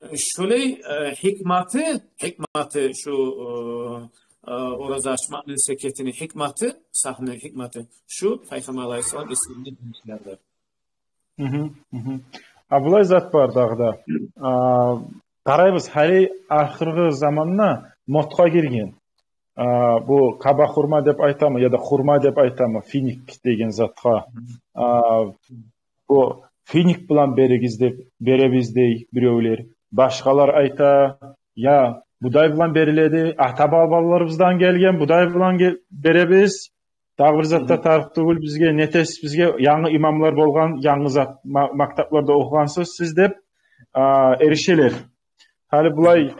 Э, шолай, э, гьикматы, гьикматы шу, э, э, ораза ачмакъны секетини гьикматы, сагьны гьикматы шу, Пайхаммар алайгьиссалам эсгерген гьадислерде. Абулай зат бар дагъы да. А, къарайбыз, гьали ахыргъы заманда модгъа гирген. А, бу къаба хурма деп айтамы, яда хурма деп айтамы, финик деген затгъа. А, бу финик булан беригиз деп, беребиз дей биревлер. Башгъалар айта, я, будай булан бериледи, ата-бабаларыбыздан гелген будай булан гел-, беребиз. Дагъы бир зат да тарыкъ тюгюл бизге, нетесиз бизге, янгы имамлар болгъан, янгы зат, ма-, мактапларда охугъансыз сиз деп, а, эришелер. Гьали булай,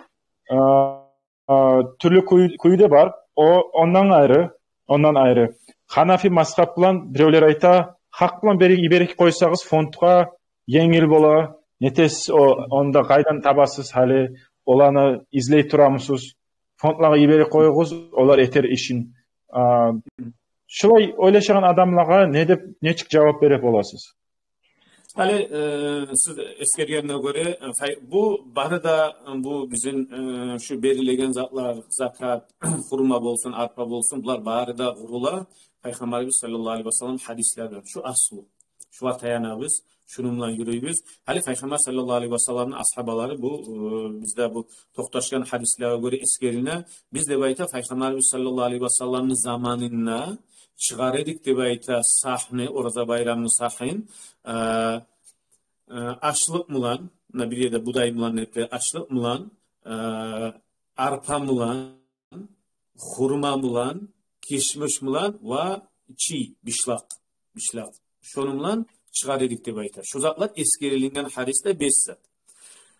а, а, тюрлю кюй-, кюй де бар. О, ондан айры, ондан айры. Ханафи мазгьаб булан биревлер айта, гьакъ булан берип, йиберип къойсагъыз фондгъа, енгил бола. Нетесиз, о, онда къайдан табасыз гьали, оланы излей турамысыз? Фондлагъа йиберип къоюгъуз, олар этер ишин. А, шулай ойлашагъан адамлагъа не деп, нечик жавап бере боласыз? Гьали, э, сиз эсгергенине гёре, э, фай-, бу бары да, э, бу бизин, э, шу берилеген затлар, закат, хурма болсун, арпа болсун, булар бары да къурула Пайхаммарыбыз саллаллагьу алайгьи васаллам гьадислерден. Шу аслу. Шугъар таянабыз, шуну булан юрюйбюз. Гьали Пайхаммар саллаллагьу алайгьи васалламны асгьабалары бу, э, бизде бу токъташгъан гьадислеге гёре эсгерилине. Биз деп айта, Пайхаммарыбыз саллаллагьу алайгьи васалламны заманында чыгъар эдик деп айта сагьны, ораза байрамны сагьын, э, э, ашлыкъ булан, муна бир ерде будай булан деп де, ашлыкъ булан, э, арпа булан, хурма булан, кишмиш булан ва чий, бишлакъ, бишлакъ. Шону булан чыгъар эдик деп айта. Шо затлар эсгерилинген гьадисде беш зат.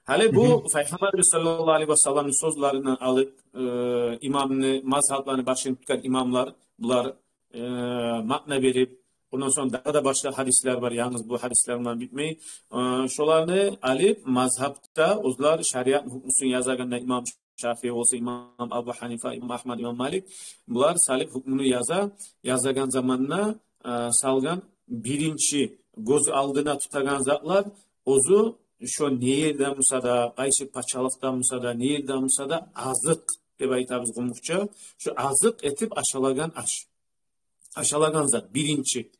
Гьали бу Пайхаммарыбыз саллаллагьу алайгьи васалламны сёзлеринден алып, э, имамны, мазгьабланы башын тутгъан имамлар, булар, э, маъна берип, ондан сонг дагъы да башгъа гьадислер бар, янгыз бу гьадислер булан битмей. Э, шоланы алып, мазгьабда оьзлер шариат гьукмусун язагъанда имам Шафии болса, имам Абу Гьанифа, имам Агьмад, имам Малик, булар салып гьукмуну яза, язагъан заманда, э, салгъан биринчи гёз алдына тутагъан затлар, оьзю шо не ерден буса да, къайсы пачалыкъдан буса да, не ерден буса да азыкъ деп айтабыз къумукъча, шо азыкъ этип ашалагъан аш. Ашалагъан зат, биринчи.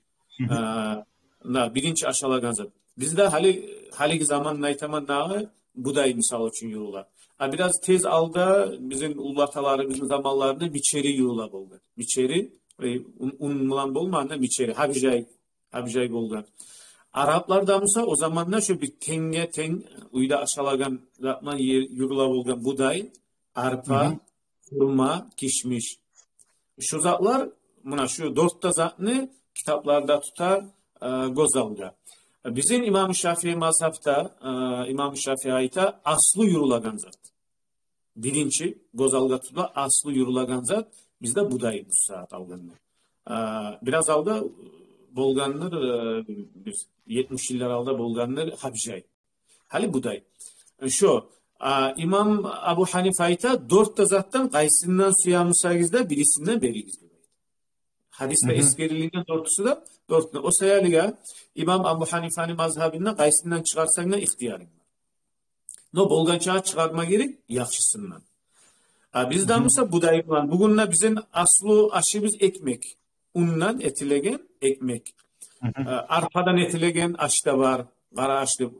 Э, да, биринчи ашалагъан зат. Бизде гьали, гьалиги заманны айтаман дагъы, будай, мисал учун, юрюле. А бираз тез алда бизин уллаталарыбызны заманларында мичери юрюле болгъан. Мичери, э, ун, ун булан болмагъан да, мичери, гьабижай, гьабижай болгъан. Арапларда буса о заманда шо бир тенгге тенг уьйде ашалагъан зат булан ер-, юрюле болгъан будай, арпа, хурма, кишмиш. Шу затлар, муна шу дёрт де затны китапларда тута, э, гёз алда. Бизин имам Шафии мазгьабда, э, имам Шафии айта, аслу юрюлеген зат. Биринчи гёз алгъа тутула аслу юрюлеген зат бизде будай бу сагьат алгъанда. Э, бираз алда болгъандыр, э, бир етмиш йыллар алда болгъандыр гьабижай. Гьали будай. Шо, а, имам Абу Гьанифа айта, дёрт де затдан къайсындан сюе бусагъыз да, бирисинден беригиз деп айта. Гьадисде эсгерилинген дёртюсю де, дёртюсю де. О саялыгъа имам Абу Гьанифаны мазгьабында къайсындан чыгъарсанг да ихтиярынг бар. Но болгъанча чыгъарма герек яхшысындан. А бизде буса будай булан. Бугюн де бизин аслу ашыбыз экмек. Ундан этилеген экмек. Э, арпадан этилеген аш да бар, къара аш деп.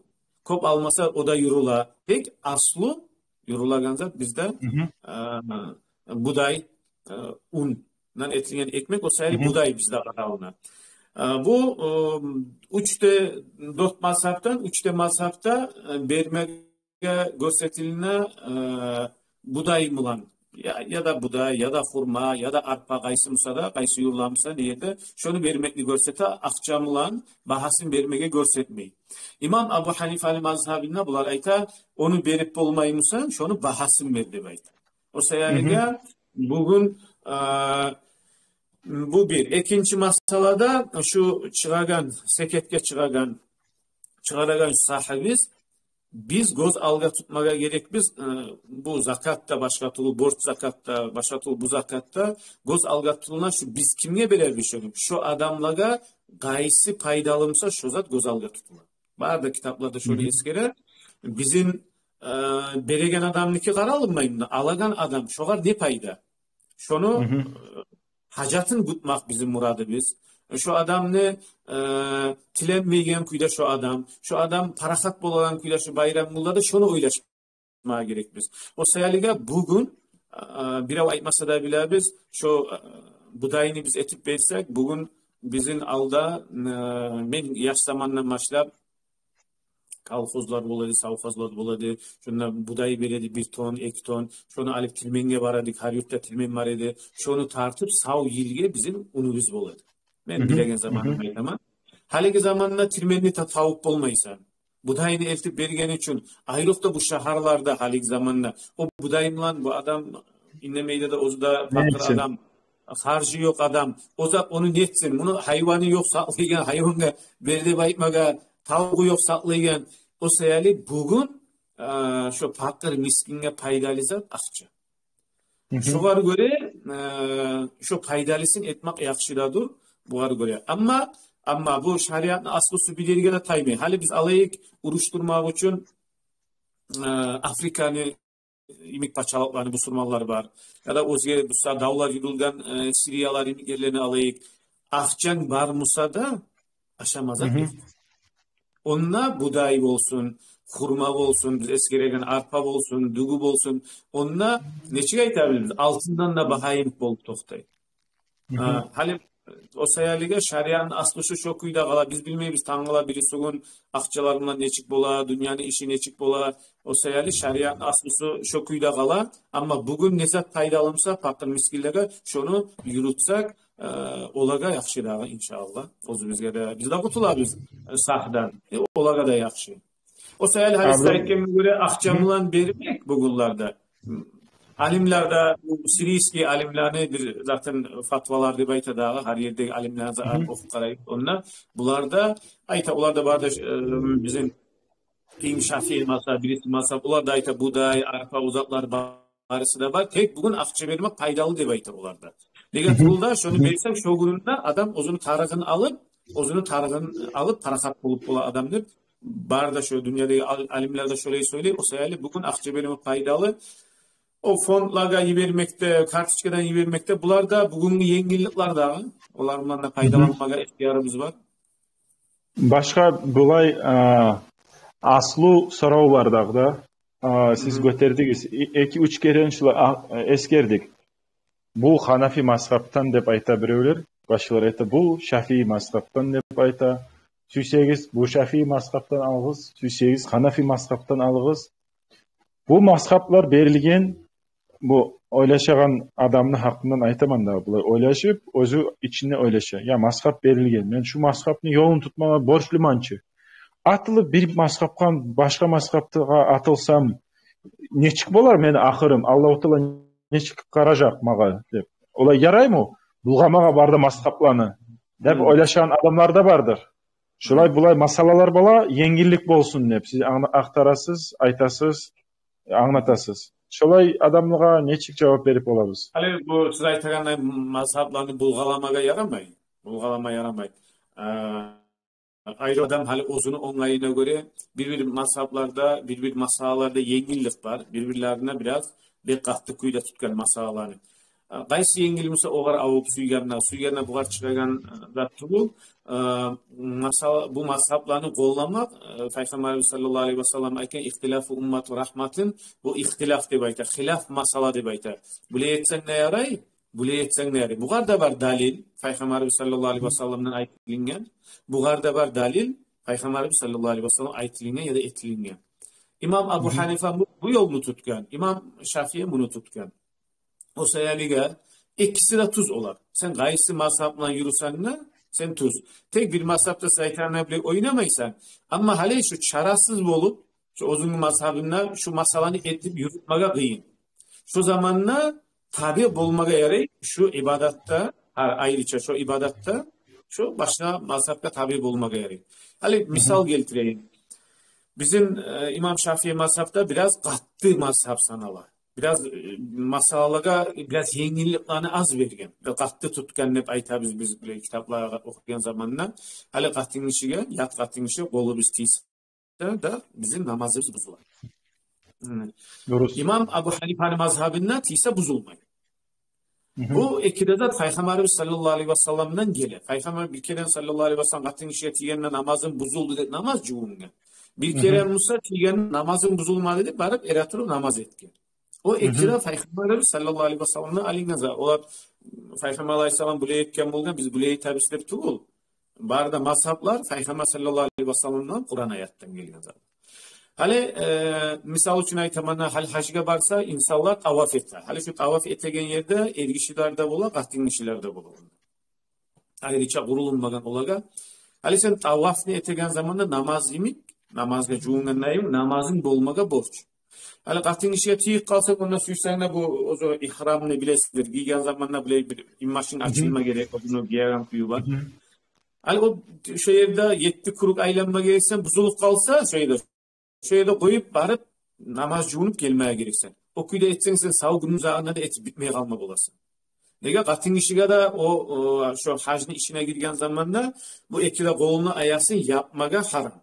Кёп алмаса, о да юрюле. Тек аслу юрюлеген зат бизде, э, будай, э, ундан этилген экмек, о саялы будай бизде къаралына. Э, бу, э, уьч де, дёрт мазгьабдан, уьч де мазгьабда, э, бермеге гёрсетилине, э, будай булан. Я, яда будай, яда хурма, яда арпа, къайсы буса да, къайсы юрюле буса, не ерде, шону бермекни гёрсете, акъча булан багьасын бермеге гёрсетмей. Имам Абу Гьанифаны мазгьабында булар айта, ону берип болмай бусанг, шону багьасын бер деп айта. О саялыгъа бугюн, э, Бу бир. Экинчи масъалада шу чыгъагъан, секетге чыгъагъан, чыгъарагъан сагьыбыз, биз гёз алгъа тутмагъа герекбиз, э, бу закатда башгъа тюгюл, борч закатда башгъа тюгюл, бу закатда гёз алгъа тутулуна шу биз кимге беребиз шону? Шо адамлагъа къайсы пайдалы буса, шо зат гёз алгъа тутула. Бары да китапларда шону эсгере. Бизин, э, береген адамныки къаралмай, муна алагъан адам, шогъар не пайда? Шону, э, гьажатын кютмек бизин мурадыбыз. Шо адамны, э, тиленмейген кюйде шо адам, шо адам парахат болагъан кюйде шо байрам гюнлерде шону ойлашмагъа герекбиз. О саялыгъа бугюн, э, бирев айтмаса да билебиз, шо, э, будайны биз этип берсек, бугюн бизин алда, э, мен яш замандан башлап, колхозлар бола эди, совхозлар бола эди. Шонда будай бере эди, бир тонн, эки тонн. Шону алып тирменге бара эдик, гьар юртда тирмен бар эди. Шону тартып, сав йылгъа бизин унубуз бола эди. Мен билеген заманымда айтаман. Гьалиги заманда тирменни та-, табып болмайсан. Будайны элтип берген учун, айрокъда бу шагьарларда гьалиги заманда, о будай булан бу адам иннемейде де, оьзю де пакъыр адам, харжы ёкъ адам. О зат ону нетсин? Муну гьайваны ёкъ сакълайгъан, гьайвангъа бер деп айтмагъа, тавугъу ёкъ сакълайгъан. О саялы бугюн, э, шо пакъыр мискинге пайдалы зат акъча. Шогъар гёре, э, шо пайдалысын этмек яхшы да дюр бугъар гёре. Амма, амма бу шариатны аслусу бир ерге де таймай. Гьали биз алайыкъ, урушдурмакъ учун, э, Африканы йимик пачалыкъланы бусурманлар бар. Яда оьзге буса давлар юрюлген, э, Сириялар йимик ерлени алайыкъ. Акъчанг бар буса да, ашама зат ёкъ. Онда будай болсун, хурма болсун, биз эсгереген арпа болсун, дюгю болсун, онда нечик айта билебиз, алтындан да багьа йимик болуп токътай. А, гьали о саялыгъа шариатны аслусу шо кюйде къала. Биз билмейбиз, тангала бирисигюн акъчалар булан нечик бола, дюньяны иши нечик бола. О саялы шариатны аслусу шо кюйде къала. Амма бугюн не зат пайдалы буса пакъыр мискинлеге, шону юрютсек, э, олагъа яхшы дагъы, иншааллагь. Оьзюбюзге де, биз де къутулабыз, э, сагьдан. Э, олагъа да яхшы. О саялы гьали сиз айтгъангъа гёре, акъча булан бермек бугюнлерде. Алимлер де, бу сирийский алимлени бир затны фатвалар деп айта дагъы, гьар ердеги алимлени за-, охуп къарайыкъ онда. Булар да айта, олар да бары да, э, бизин ким, Шафии мазгьаб, бириси мазгьаб, олар да айта, будай, арпа, о затлар барысы да бар. Тек бугюн акъча бермек пайдалы деп айта олар да. Неге тюгюл де, шону берсенг, шо гюнюнде адам оьзюню тарыгъын алып, оьзюню тарыгъын алып, парахат болуп бола адам деп, бары да шо дюньядагъы ал-, алимлер де шолай сёйлей. О саялы бугюн акъча бермек пайдалы. О фондлагъа йибермекде, карточкадан йибермекде, булар да бугюнгю енгилликлер дагъы. Олар булан да пайдаланмагъа ихтиярыбыз бар. Башгъа булай, а, аслу сорав бар дагъы да. А, сиз гётердигиз. Э-, эки-уьч керен шулай, а, эсгердик. Бу Ханафи мазгьабдан деп айта биревлер. Башгъалар айта, бу Шафии мазгьабдан деп айта. Сюйсегиз, бу Шафии мазгьабдан алыгъыз, сюйсегиз, Ханафи мазгьабдан алыгъыз. Бу мазгьаблар берилген, бу ойлашагъан адамны гьакъындан айтаман да, булай ойлашып, оьзю ичинде ойлаша. Я, мазгьаб берилген, мен шу мазгьабны ёлун тутмагъа борчлуман чы. Атылып бир мазгьабгъа, башгъа мазгьабгъа атылсам, нечик болар мени ахырым? Аллагьу Таала нечик къаражакъ магъа деп. Олай яраймы? Булгъамагъа бары да мазгьабланы деп ойлашагъан адамлар да бардыр. Шулай-булай масъалалар бола, енгиллик болсун деп сиз англа-, ахтарасыз, айтасыз, англатасыз. Шолай адамлагъа нечик жавап берип болабыз? Гьали бу сиз айтагъандай мазгьабланы булгъаламагъа ярамай. Булгъалама ярамай. А, айры адам гьали оьзюню онгайына гёре, бир-бир мазгьабларда, бир-бир масъалаларда енгиллик бар, бир-бирлерине бираз бек къатты кюйде тутгъан масъалаланы. А, къайсы енгил буса, огъар авуп, сюйгенине, сюйгенине бугъар чыгъагъан, а, зат тюгюл. А, масъала, бу мазгьабланы къолламакъ, а, Пайхаммарыбыз саллаллагьу алайгьи ва саллам айтгъан, ихтилафу уммати рахматун, бу ихтилаф деп айта, хилаф масъала деп айта. Булай этсенг де ярай, булай этсенг де ярай. Бугъар да бар далил, Пайхаммарыбыз саллаллагьу алайгьи ва салламдан айтылынгъан. Бугъар да бар далил, Пайхаммарыбыз саллаллагьу алайгьи ва саллам айтылынгъан яда этилинген. Имам Абу Гьанифа бу, бу ёлну тутгъан, имам Шафии муну тутгъан. О саялыгъа экиси де тюз олар. Сен къайсы мазгьаб булан юрюсенг де, сен тюз. Тек бир мазгьабда сайтанына биле ойнамайсан. Амма гьали шу чарасыз болуп, шу оьзюнгню мазгьабында шу масъаланы этип юрютмеге къыйын. Шу заманда таби болмагъа ярай шу ибадатда, Гьар айрыча шо ибадатда, шо башгъа мазгьабгъа табиъ болмагъа ярай. Гьали мисал гелтирейим. Бизин, э, имам Шафии мазгьабда бираз къатты мазгьаб санала. Бираз, э, масъалагъа бираз енгилликлени аз берген. Бир къатты тутгъан деп айтабыз биз, биле, китапланы охуйгъан заманда. Гьали къатынгишиге, ят къатынгиши къолубуз тийсе, да бизин намазыбыз бузула. Гьм. Дурус. Имам Абу Гьанифаны мазгьабында тийсе бузулмай. Бу эки де зат Пайхаммарыбыз саллаллагьу алайгьи васалламдан геле. Пайхаммар бир керен саллаллагьу алайгьи васаллам къатынгишиге тийгенде намазым бузулду деп намаз жувунгъан. Бир керен буса тийгенде намазым бузулмады деп барып эретуруп намаз этген. О эки де Пайхаммарыбыз саллаллагьу алайгьи васалламдан алынгъан зат. Олар Пайхаммар алайгьиссалам булай этген болгъан, биз булай этебиз деп тюгюл. Бары да мазгьаблар Пайхаммар саллаллагьу алайгьи васалламдан, Къуран аятдан гелген зат. Гьали, э, мисал учун айтаман, гьали гьажгъа барса, инсанлар таваф эте. Гьали шу таваф этеген ерде эргишилер де бола, къатынгишилер де бола. Айрыча къурулунмагъан олагъа. Гьали сен тавафны этеген заманда намаз йимик, намазгъа жувунгъан йимик, намазынг болмагъа борч. Гьали къатынгишиге тийип къалса, онда сюйсенг де бу оьзю ихрамны билесиздир, гийген заманда биле бир имашынг ачылма герек, ону гиеген кюю бар. Гьали о шо ерде етти круг айланма герексен, бузулуп къалса, шо ерде, шо ерде къоюп барып намаз жувунуп гелмеге герексен. О кюйде этсенг, сен сав гюнню узагъында да этип битмей къалма боласан. Неге, къатынгишиге де о, о, шо гьажны ишине гирген заманда бу эки де къолуну аясын япмагъа гьарам.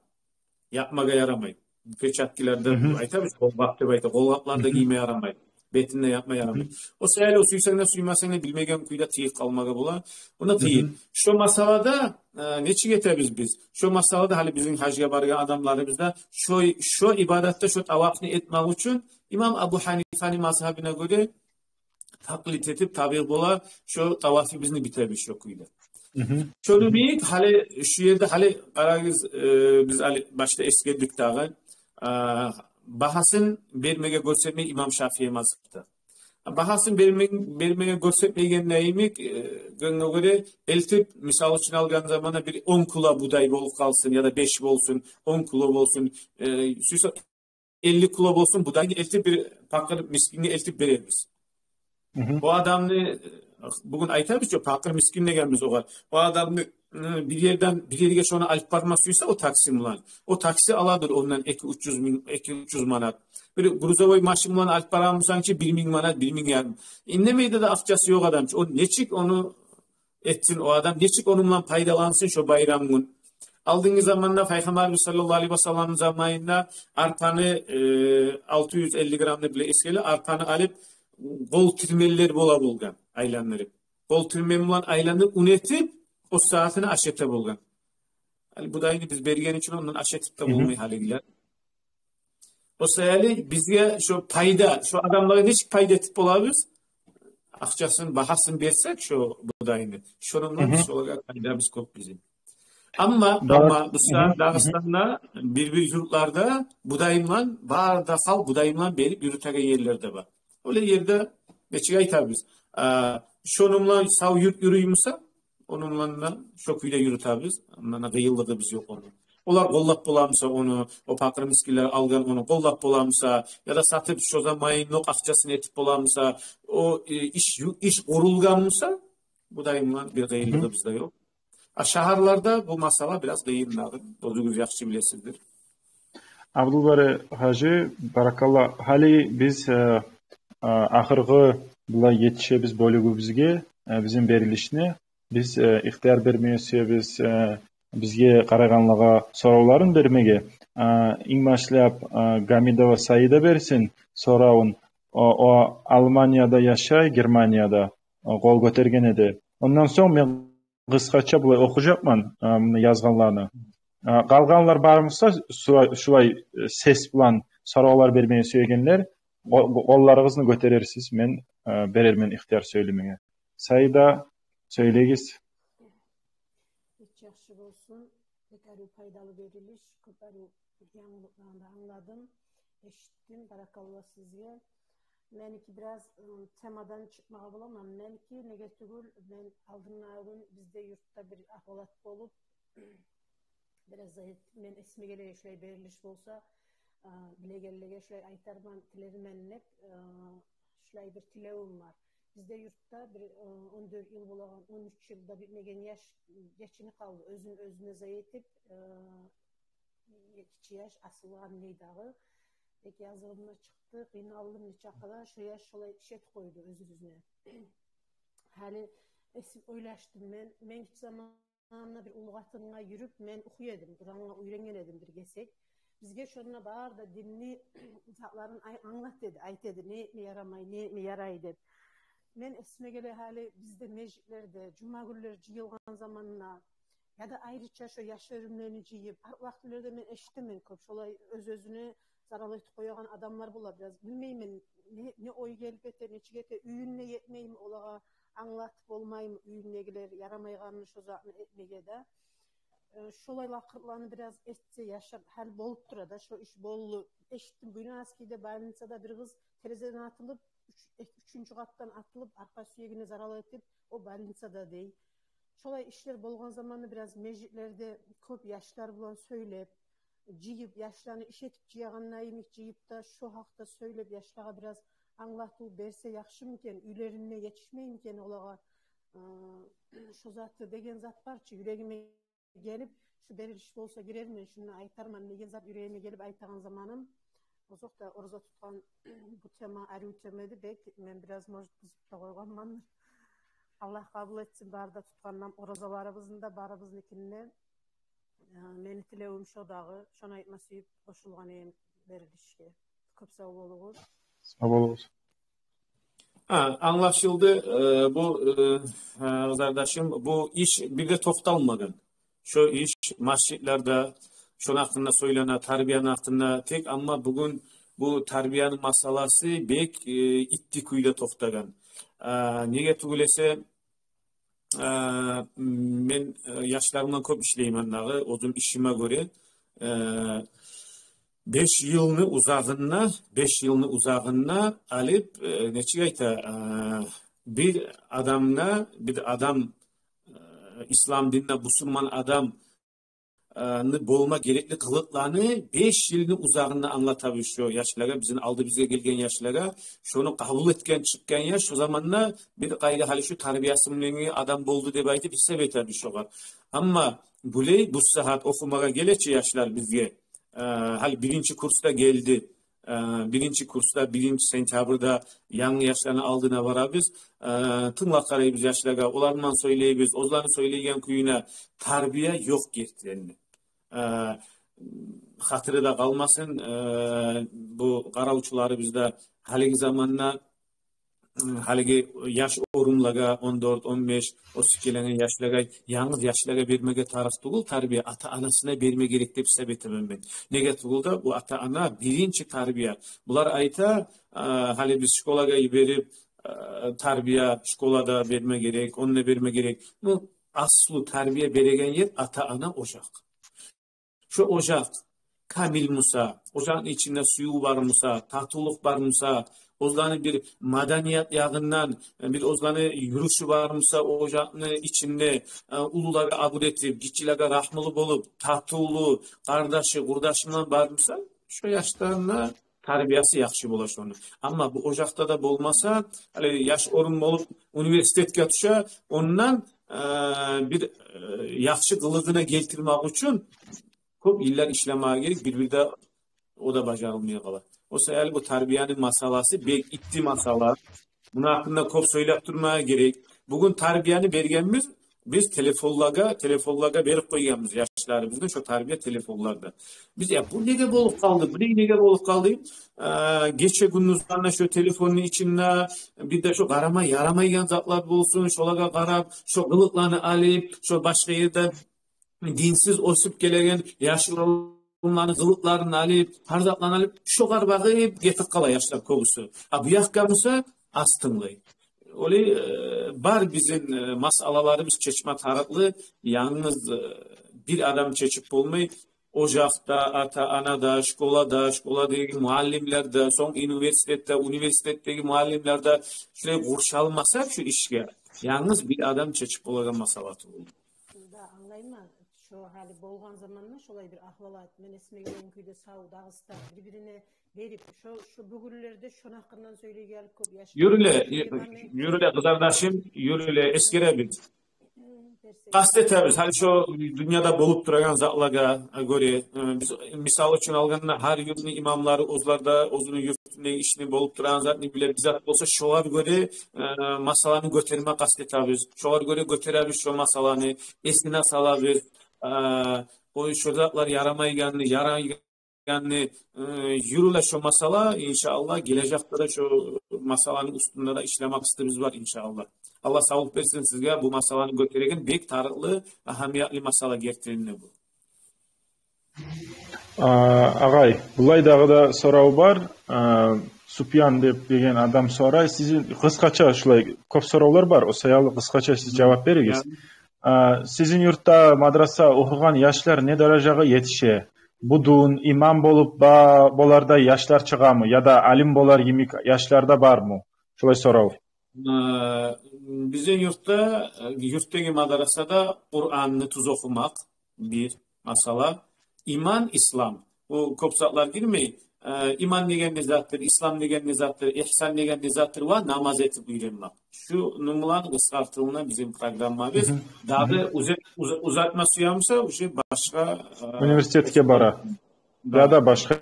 Япмагъа ярамай. Перчаткалар да, айтабыз, къолгъап деп айта, къолгъаплар да гийме ярамай. Бетин де япма ярамай. О саялы о сюйсенг де, сюймесенг де, билмеген кюйде тийип къалмагъа бола. Онда къыйын. Шо масъалада, э, нечик этебиз биз? Шо масъалада гьали бизин гьажгъа баргъан адамларыбыз да шо, шо ибадатда шо тавафны этмек учун имам Абу Гьанифаны мазгьабына гёре такълид этип, табиъ бола, шо тавафыбызны битебиз шо кюйде. Шону бийик, гьали шу ерде, гьали къарагъыз, э, биз гьали башда эсгердик дагъы. А, багьасын бермеге гёрсетмей имам Шафии мазгьабда. А, багьасын берме-, бермеге гёрсетмейгенде йимик, э, гёнгө гёре элтип, мисал учун алгъан заманда бир он кило будай болуп къалсын, яда беш болсун, он кило болсун, э, сюйсе элли кило болсун, будайны элтип бир пакъыр мискинге элтип берербиз. О адамны, э, бугюн айтабыз чы, пакъыр мискин дегенбиз огъар. О адамны, э, бир ерден бир ерге шону алып барма сюйсе о такси булан, о такси аладыр ондан эки-уьч юз минг, эки-уьч юз манат. Бир грузовой машин булан алып барамы бусанг чы бир минг манат, бир минг ярым. Индемей де, де акъчасы ёкъ адам чы. О нечик ону этсин о адам, нечик ону булан пайдалансын шо байрам гюн? Алдынгы заманда Пайхаммарыбыз саллаллагьу алайгьи васалламны заманында арпаны, э, алты юз элли граммны биле эсгеле, арпаны алып, къол тирменлер бола болгъан, айландырып. Къол тирмен булан айландырып, ун этип, о сагьатына аш эте болгъан. Гьали будайны биз берген учун ондан аш этип де болмай гьалигилер. О саялы бизге шо пайда, шо адамлагъа нечик пайда этип болабыз? Акъчасын, багьасын берсек шо будайны, шонундан биз шолагъа пайдабыз кёп бизин. Амма, амма бу сагьат Дагъыстанда бир-бир юртларда будай булан, бары да халкъ будай булан берип юрютеген ерлер де бар. Олай ерде нечик айтабыз? А, шону булан сав юрт юрюймюсе, ону булан да шо кюйде юрютебиз. Ондан да къыйынлыгъыбыз ёкъ ону. Олар къоллап боламыса ону, о пакъыр мискинлер алгъан ону къоллап боламыса, яда сатып шо заманлыкъ акъчасын этип боламыса, о, э, иш ю-, иш къурулгъанмыса, будай булан бир къыйынлыгъыбыз да ёкъ. А шагьарларда бу масъала бираз къыйын дагъы. Оьзюгюз яхшы билесиздир. Абдулбари гьажи, баракалла. Гьали биз, э, э, ахыргъы булай етишебиз бёлюгюбюзге, э, бизин берилишни. Биз, э, ихтияр бермеге сюебиз, э, бизге къарагъанлагъа соравларын бермеге. Э, инг башлап, э, Гамидова Саида берсин соравун. О, о Алманияда яшай, Германияда, о, къол гётерген эди. Ондан сонг мен къысгъача булай охужакъман, а, муну язгъанланы. А, къалгъанлар бармыса, шулай, шулай, э, сес булан соравлар бермеге сюегенлер, къо-, къолларыгъызны гётерерсиз, мен, э, берермен ихтияр сёйлемеге. Саида, сёйлегиз. Геч яхшы болсун. Бек арив пайдалы берилиш, кёп арив янгылыкъланы да англадым, эшитдим. Баракалла сизге. Меники бираз, ы, темадан чыкъмагъа боламан. Меники неге тюгюл, мен алдынгы гюн бизде юртда бир агьвалат болуп, бираз да мен эсиме гелеген шулай берилиш болса, ы, билегенлеге шулай айтарман, тилермен деп, ы, шулай бир тилевюм бар. Бизде юртда бир, э, он дёрт йыл болагъан, он уьч йыл да битмеген яш гечинип къалды, оьзюн оьзюне зая этип, э, гиччи яш асылгъан нейдагъы. Бек языгъым да чыкъды, къыйналдым нечакъы да, шо яш шолай иш этип къойду оьз-оьзюне. Гьали эсип ойлашдым мен, мен гиччи заман Анда бир уллу къатынгъа юрюп, мен охуй эдим, Къурангъа уьйренген эдим бир гесек. Бизге шонда бары да динни затларын ай-, англата эди, айта эди, не этме ярамай, не этме ярай деп. Мен эсиме геле гьали бизде межитлерде жума гюнлер жыйылгъан заманда, яда айрыча шо яш оьрюмлени жыйып, арт вакътилерде мен эшитемен кёп, шолай оьз-оьзюне зарал этип къоягъан адамлар бола. Бираз билмеймен, не, не ой гелип эте, нечик эте, уьюнде етмейми олагъа англатып болмаймы уьюндегилер ярамайгъанны шо затны этмеге де. Э, шолай лакъырланы бираз этсе яшап, гьал болуп тура да, шо иш болду. Эшитдим, Буйнакскийде больницада бир къыз терезеден атылып, уьч-, эки, уьчюнчю къатдан атылып, аркъа сюегине зарал этип, о больницада дей. Шолай ишлер болгъан заманда бираз межитлерде кёп яшлар булан сёйлеп, жыйып, яшланы иш этип жыягъанда йимик жыйып да, шо гьакъда сёйлеп, яшлагъа бираз англатыв берсе яхшымы экен, уьйлеринде етишмейми экен олагъа, э, шо заты деген зат бар чы, юрегиме гелип, шу берилиш болса гирермен, шуну айтарман деген зат юрегиме гелип айтагъан заманым. Озокъда, ораза тутгъан бу тема арив тема эди, бек мен бираз, может, бузуп да къойгъанмандыр. Аллагь къабул этсин бары да тутгъан оразаларыбызны да, барыбызныки де. Э, мени тилевюм шо дагъы, шону айтма сююп къошулгъан эдим берилишге. Кёп сав болугъуз. Сав болугъуз. Гьа, англашылды. Э, бу, э, э, къызардашым, бу иш бир де токъталмагъан. Шо иш межитлерде, шону гьакъында сёйлене, тарбияны гьакъында тек, амма бугюн бу тарбияны масъаласы бек, э, итти кюйде токътагъан. Э, неге тюгюл эсе, э, мен, э, яшларымдан кёп ишлеймен дагъы, оьзюм ишиме гёре. Э, беш йылны узагъында, беш йылны узагъында алып, э, нечик айта, э, бир адамгъа, бир адам, э, ислам динде бусурман адам, э, ны болма герекли къылыкъланы беш йылны узагъында англатабыз шо яшлагъа, бизин алдыбызгъа гелген яшлагъа, шону къабул этген, чыкъгъан яш, шо заманда бир къайда гьали шу тарбиясы булангъы адам болду деп айтып гьисап этебиз шогъар. Амма булай бу сагьат охумагъа геле чи яшлар бизге, э, гьали биринчи курсда гелди. Э, биринчи курсда, биринчи сентябрда янгы яшланы алдына барабыз. Э, тынглап къарайбыз яшлагъа, олар булан сёйлейбиз, оьзлени сёйлейген кююне, тарбия ёкъ гертиден де. Э, хатири де къалмасын, э, бу къаравчуларыбыз да гьалиги заманда, э, гьалиги яш оьрюмлеге, он дёрт, он беш, оьсюп гелеген яшлагъа, янгыз яшлагъа бермеге тарыкъ тюгюл тарбия, ата-анасына берме герек деп гьисап этемен мен. Неге тюгюл де, бу ата-ана биринчи тарбия. Булар айта, э, гьали биз школагъа йиберип, э, тарбия школада берме герек, онда берме герек. Ну, аслу тарбия береген ер ата-ана, ожакъ. Шо ожакъ камил буса, ожакъны ичинде сююв бар буса, татывлукъ бар буса, оьзлени бир маданият ягъындан, э, бир оьзлени юрюшю бар буса, ожакъны ичинде, э, уллулагъа абур этип, гиччилеге рагьмулу болуп, татывлу, къардашы, къурдашы булан бар буса, шо яшдан да тарбиясы яхшы бола шону. Амма бу ожакъда да болмаса, гьали яш оьрюм болуп университетге тюше, ондан, э, бир, э, яхшы къылыгъына гелтирмек учун кёп йыллар ишлемеге герек, бир-бирде о да бажарылмай къала. О саялы бу тарбияны масъаласы бек итти масъала. Муну гьакъында кёп сёйлеп турмагъа герек. Бугюн тарбияны бергенбиз, биз телефонлагъа, телефонлагъа берип къойгъанбыз яшларыбызны шо тарбия телефонларда. Биз, я, бу неге болуп къалды, бу не-, неге болуп къалды? Э, гече-гюндюз ана шо телефонну ичинде бир де шо къарама ярамайгъан затлар болсун, шолагъа къарап, шо къылыкъланы алып, шо башгъа ерде динсиз оьсюп гелеген яш оьрюмлени къылыкъларын алып, гьар затларын алып, шогъар багъып гетип къала яшлар кёбюсю. А бу якъгъа буса аз тынглай. Олай, э, бар бизин, э, масъалаларыбыз чечме тарыкълы, янгыз, э, бир адам чечип болмай. Ожакъда, ата-анада, школада, школадагъы муаллимлерде, сонг университетде, университетдеги муаллимлерде шулай къуршалмаса шу ишге, янгыз бир адам чечип болагъан масъала тюгюл. Да, англайман. Шо гьали болгъан заманда шолай бир агьвалат, мен эсиме гелген кюйде, сав Дагъыстан бир-бирине берип, шо, шо бюгюнлерде шону гьакъындан сёйлейгенлик кёп яшлар. Юрюле, юрюле, къызардашым, юрюле, эсгеребиз. Къаст этебиз гьали шо дюньяда болуп турагъан затлагъа гёре. Э, биз, мисал учун алгъанда, гьар юртну имамлары оьзлер де оьзюню юртунда ишни болуп турагъан затны биле, бир зат болса, шогъар гёре, э, масъаланы гётерме къаст этебиз. Шогъар гёре гётеребиз шо масъаланы, эсине салабыз. Э, о шо затлар ярамайгъанны, ярайгъанны, э, юрюле шо масъала, иншааллагь, гележекде де шо масъаланы уьстюнде де ишлеме къастыбыз бар, иншааллагь. Аллагь савлукъ берсин сизге, бу масъаланы гётереген бек тарыкълы, агьамиятлы масъала гертилей де бу. А, агъай, булай дагъы да сорав бар. А, Супьян деп деген адам сорай. Сизин къысгъача, шулай кёп соравлар бар, о саялы къысгъача сиз жавап беригиз. А, сизин юртда мадраса охугъан яшлар не даражагъа етише? Будун имам болуп ба-, болардай яшлар чыгъамы? Яда алим болар йимик яшлар да бармы? Шулай сорав. Э, бизин юртда, э, юртдагъы мадрасада Къуранны тюз охумакъ бир масъала. Иман, ислам. Бу кёп затлар гирмей. Э, иман деген не затдыр, ислам деген не затдыр, ихсан деген не затдыр ва намаз этип уьйренмек. Шуну булан къысгъартылына бизин программабыз. Дагъы уз-, уз-, узатма сюемсе, уже башгъа, э, университетге бара. Да. Яда башгъа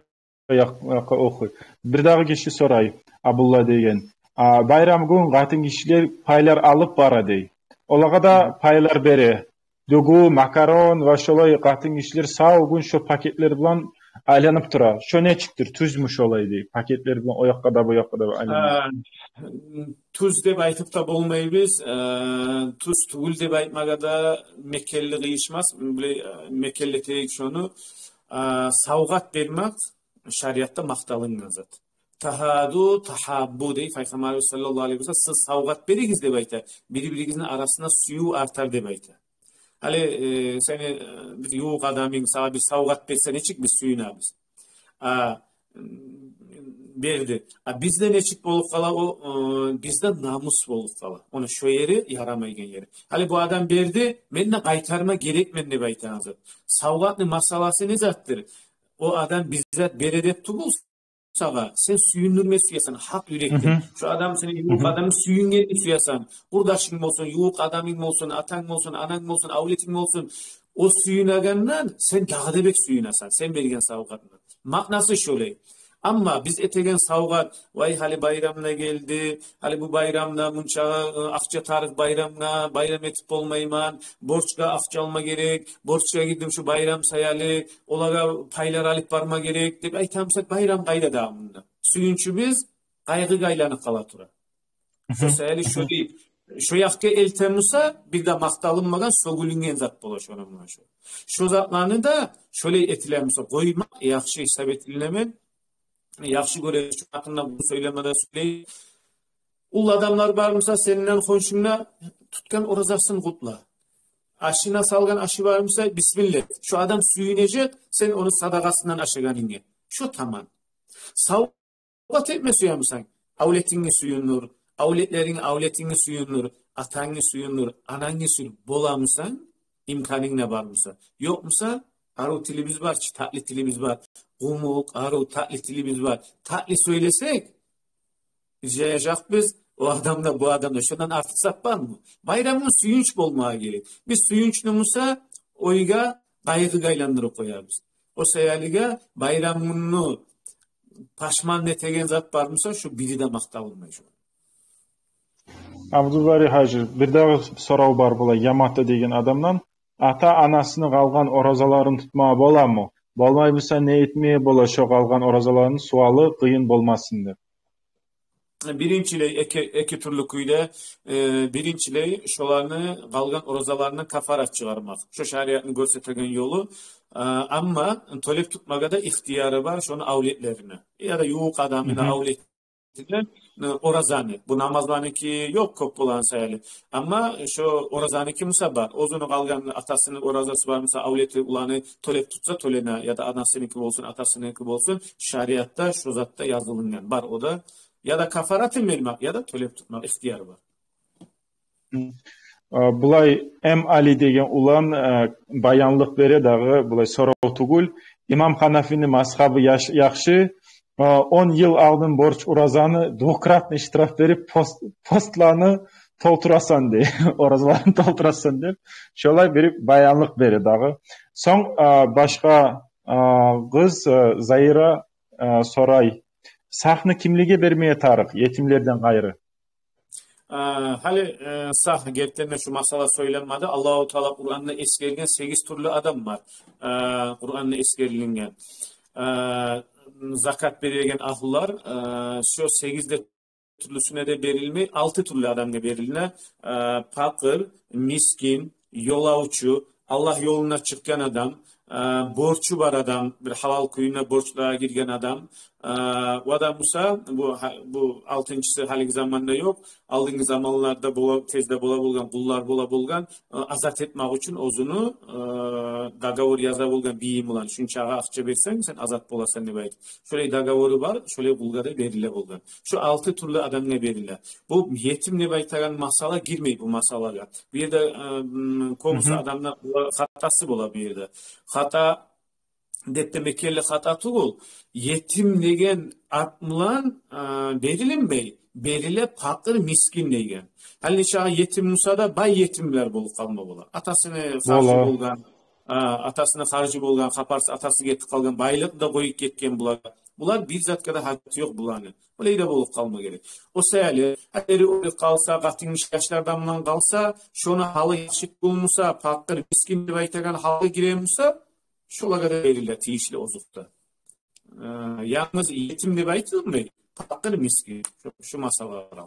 якъ-, якъгъа охуй. Бир дагъы гиши сорай, Абдулла деген. А, байрам гюн къатынгишилер пайлар алып бара дей. Олагъа да пайлар бере. Дюгю, макарон ва шолай къатынгишилер сав гюн шо пакетлер булан айланып тура. Шо нечикдир? Тюзмю шолай дей? Пакетлер булан о якъгъа да, бу якъгъа да айланып. А, тюз деп айтып да болмайбыз. А, тюз тюгюл деп айтмагъа да мекенли къыйышмас. Биле, а, мекенлетейик шону. А, савгъат бермек шариатда макъталынгъан зат. Тагьаду, тагьаббу дей Пайхаммарыбыз саллаллагьу алайгьи ва саллам, сиз савгъат беригиз деп айта. Бири-биригизни арасында сююв артар деп айта. Гьали, э, сени, э, бир ювукъ адамынг сагъа бир савгъат берсе, нечик биз сююнебиз? А, м, берди. А бизде нечик болуп къала о, э, бизде намус болуп къала. Ону шо ери, ярамайгъан ери. Гьали бу адам берди, мен де къайтарма герекмен деп айтагъан зат. Савгъатны масъаласы не затдыр? О адам бир зат бере деп тюгюл сагъа, сен сююндюрме сюесен гьакъ юрекден. Шо адам, сени ювукъ адамынг сююнген сюесен. Къурдашынг болсун, ювукъ адамынг болсун, атанг болсун, ананг болсун, авлетинг болсун. О сююнегенден сен дагъы да бек сююнесен, сен берген савгъатындан. Маънасы шолай. Амма биз этеген савгъат, вай, гьали байрам да гелди, гьали бу байрамда мунча, э, акъча тарыкъ байрамгъа, байрам этип болмайман, борчгъа акъча алма герек, борчгъа гирдим шу байрам саялы, олагъа пайлар алып барма герек деп айтамыса, байрам къайда дагъы мунда? Сююнчюбюз къайгъыгъа айланып къала тура. Шо саялы шо дей, шо якъгъа элтемиса, бир де макъталынмагъан, сёгюлюнген зат бола шону муна шо. Шо затланы да шолай этилемиса, къоймакъ яхшы гьисап этилинемен. Яхшы гёресен, шо гьакъында бу сёйлемеде сёйлей. Уллу адамлар бармыса, сенден хоншунгда, тутгъан оразасын къутла. Ашына салгъан ашы бармыса, бисмилла. Шо адам сююнежек сен ону садагъасындан ашагъанынгъа. Шо таман. Савгъат этме сюемисен, авлетинги сююндюр, авлетлеринг, авлетинги сююндюр, атангны сююндюр, анангны сююндюр. Боламысан, имканынг да бармыса. Ёкъмуса, арив тилибиз бар чы, татли тилибиз бар. Къумукъ, арив, татли тилибиз бар. Татли сёйлесек, жаякъбыз о адамда, бу адамда. Шондан артыкъ зат бармы? Байрамгъа сююнч болмагъа герек. Биз сююнчлюмюсе, ойгъа къайгъыгъа айландырып къоябыз. О саялыгъа байрамгъа пашман этеген зат бармыса, шо бири де макъталынмай шо. Абдулбари гьажи, бир дагъы сорав бар булай, Ямата деген адамдан. Ата-анасыны къалгъан оразаларын тутмагъа боламы? Болмай буса, не этмеге бола шо къалгъан оразаларын? Суалы къыйын болмасын деп. Биринчилей, эки, эки тюрлю кюйде, э, биринчилей, шоланы къалгъан оразаларына кафарат чыгъармакъ. Шо шариатны гёрсетеген ёлу. Э, амма тёлеп тутмагъа да ихтияры бар шону авлетлерине. Яда ювукъ адамына, авлетине, э, оразаны. Бу намазланыки ёкъ кёп болгъан саялы. Амма шо оразаныки буса бар. Оьзюню къалгъан, атасыны оразасы бармыса, авлети уланы тёлеп тутса, тёлене, яда анасыныки болсун, атасыныки болсун, шариатда шо затда язылынгъан бар. О да яда кафаратын бермек, яда тёлеп тутмакъ ихтияры бар. Э, булай М. Али деген улан, э, баянлыкъ бере дагъы, булай сорав тюгюл. Имам Ханафини мазгьабы яш-, яхшы. Э, он йыл алдын борч оразаны двукратный штраф берип, пост-, постланы толтурасан дей. Оразаларын толтурасан деп. Шолай бир баянлыкъ бере дагъы. Сонг, э, башгъа, э, къыз, э, Заира, э, сорай. Сагьны кимлеге бермеге тарыкъ, етимлерден къайры? А, гьали, э, сагь, гертиден де шу масъала сёйленмеди. Аллагьу Таала Къуранда эсгерген сегиз тюрлю адам бар. Э, Къуранда эсгерилинген. Э, закат береген агьлулар, э, шо сегиз де тюрлюсюне де берилмей, алты тюрлю адамгъа берилине. Э, пакъыр, мискин, ёлавчу, Аллагь ёлуна чыкъгъан адам, э, борчу бар адам, бир гьалал кюйде борчлагъа гирген адам, э, ва да буса, бу, гьа-, бу алтынчысы гьалиги заманда ёкъ, алдынгъы заманларда бола, тезде бола болгъан, къуллар бола болгъан, э, азат этмек учун оьзюню, э, договор яза болгъан бийи булан, шунчагъа акъча берсенг, сен азат боласан деп айтып. Шолай договору бар, шолай къулгъа да бериле болгъан. Шу алты тюрлю адамгъа бериле. Бу етим деп айтагъан масъала гирмей бу масъалагъа. Бу ерде, э, м, кёбюсю адамлар, булар хатасы бола бу ерде. Хата деп де мекенли хата тюгюл. Етим деген ат булан, э, берилинмей. Бериле пакъыр, мискин деген. Гьали нечакъы етим буса да, бай етимлер болуп къалма бола. Атасыны харжы болгъан, а, атасыны харжы болгъан, хапарсыз атасы гетип къалгъан, байлыкъ да къоюп гетген булар. Булар бир затгъа да гьажаты ёкъ буланы. Олай да болуп къалма герек. О саялы, гьали оьлюп къалса, къатынгиши яшлардан булан къалса, шону гьалы яхшы болмаса, пакъыр, мискин деп айтагъан гьалгъа гире буса, шолагъа да бериле тийишли озукъда. Э, янгыз етим деп айтылмай, пакъыр, мискин. Шу, шу масъала бар.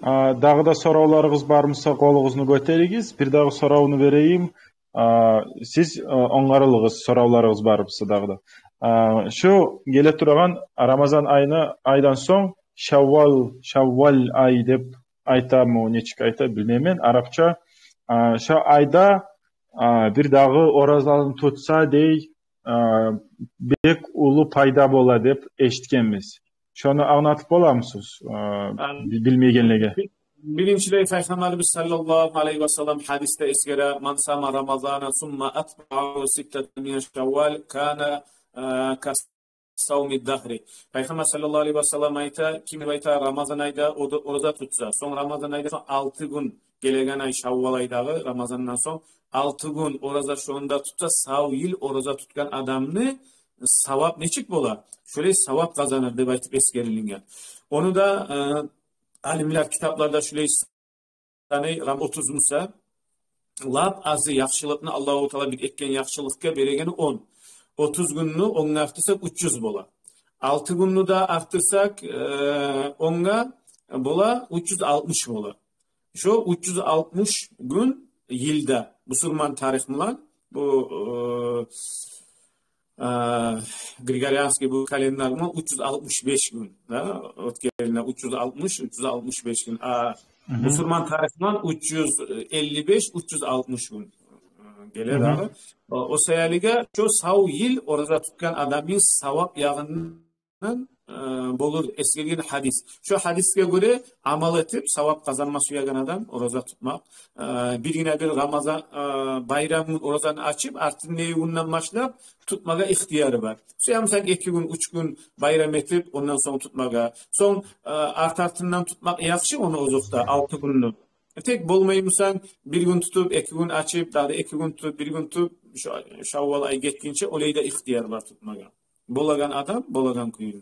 А, дагъы да соравларыгъыз бар буса, къолугъузну гётеригиз. Бир дагъы соравну берейим. А, сиз, а, онгарылыгъыз, соравларыгъыз бар буса дагъы да. А, шу геле турагъан Рамазан айны, айдан сонг Шаввал, Шаввал ай деп айтамы, нечик айта, билмеймен, арапча. А, шу айда, а, бир дагъы оразаланы тутса дей, а, бек уллу пайда бола деп эшитгенбиз. Шону англатып боламысыз, а, би-, билмейгенлеге? Биринчилей, Пайхаммарыбыз саллаллагьу алайгьи ва саллам гьадисде эсгере: «Ман сама Рамазана сумма атбагьагьу ситтатан мин Шаввал кана, а, касавми дагьри». Пайхаммар саллаллагьу алайгьи ва саллам айта, ким деп айта, Рамазан айда о-, ораза тутса, сонг Рамазан айда сонг алты гюн, гелеген ай Шаввал айдагъы Рамазандан сонг алты гюн ораза шонда тутса, сав йыл ораза тутгъан адамны савап нечик бола, шолай савап къазаныр деп айтып эсгерилинген. Ону да, э, алимлер китапларда шулай санай, Рам-, отуз буса, лап азы яхшылыкъны, Аллагьу Таала бир этген яхшылыкъгъа берегени он. Отуз гюнню онгъа артдырсакъ, уьч юз бола. Алты гюнню де артдырсакъ, э, онгъа, бола уьч юз алтмыш бола. Шо уьч юз алтмыш гюн йылда, бусурман тарих булан, бу, э, а, григорианский бу календарь булан уьч юз алтмыш беш гюн, да, оьтгенине уьч юз алтмыш, уьч юз алтмыш беш гюн. А бусурман тарих булан уьч юз элли беш, уьч юз алтмыш гюн, э, геле дагъы. О, о саялыгъа шо сав йыл ораза тутгъан адамны савап ягъындан, э, болур эсгерген гьадис. Шо гьадисге гёре амал этип, савап къазанма сюеген адам ораза тутмакъ. Э, биргине бир Рамазан, э, байрам гюн оразаны ачып, артындагъы гюнден башлап тутмагъа ихтияры бар. Сюе буса эки гюн, уьч гюн байрам этип, ондан сонг тутмагъа. Сонг, э, арт-артындан тутмакъ яхшы ону, озокъда, алты гюнню. Тек болмай буса, бир гюн тутуп, эки гюн ачып, дагъы эки гюн тутуп, бир гюн тутуп, шу Шаввал ай гетгинче, олай да ихтияр бар тутмагъа. Болагъан адам болагъан кюйде.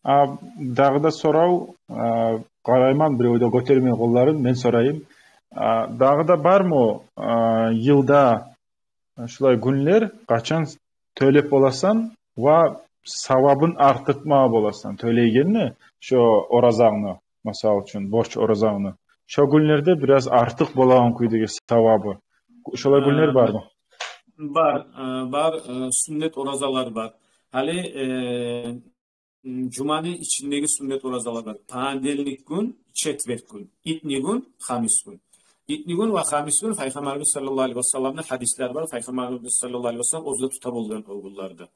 А, дагъы да сорав, а, къарайман, бирев де гётермей къолларын, мен сорайым. А, дагъы да бармы, а, йылда шулай гюнлер, къачан тёлеп боласан ва савабын артыртма боласан тёлейгенни, шо оразангны, масала учун, борч оразангны? Шо гюнлерде бираз артыкъ болагъан кюйдеги савабы. Шолай гюнлер бармы? Бар, э, бар, э, сюннет оразалар бар. Гьали, э, жуманы ичиндеги сюннет оразалар бар. Понедельник гюн, четверг гюн, итни гюн, хамис гюн. Итни гюн ва хамис гюн Пайхаммарыбыз саллаллагьу алайгьи ва салламны гьадислери бар. Пайхаммарыбыз саллаллагьу алайгьи ва саллам оьзю де тута болгъан о гюнлерде.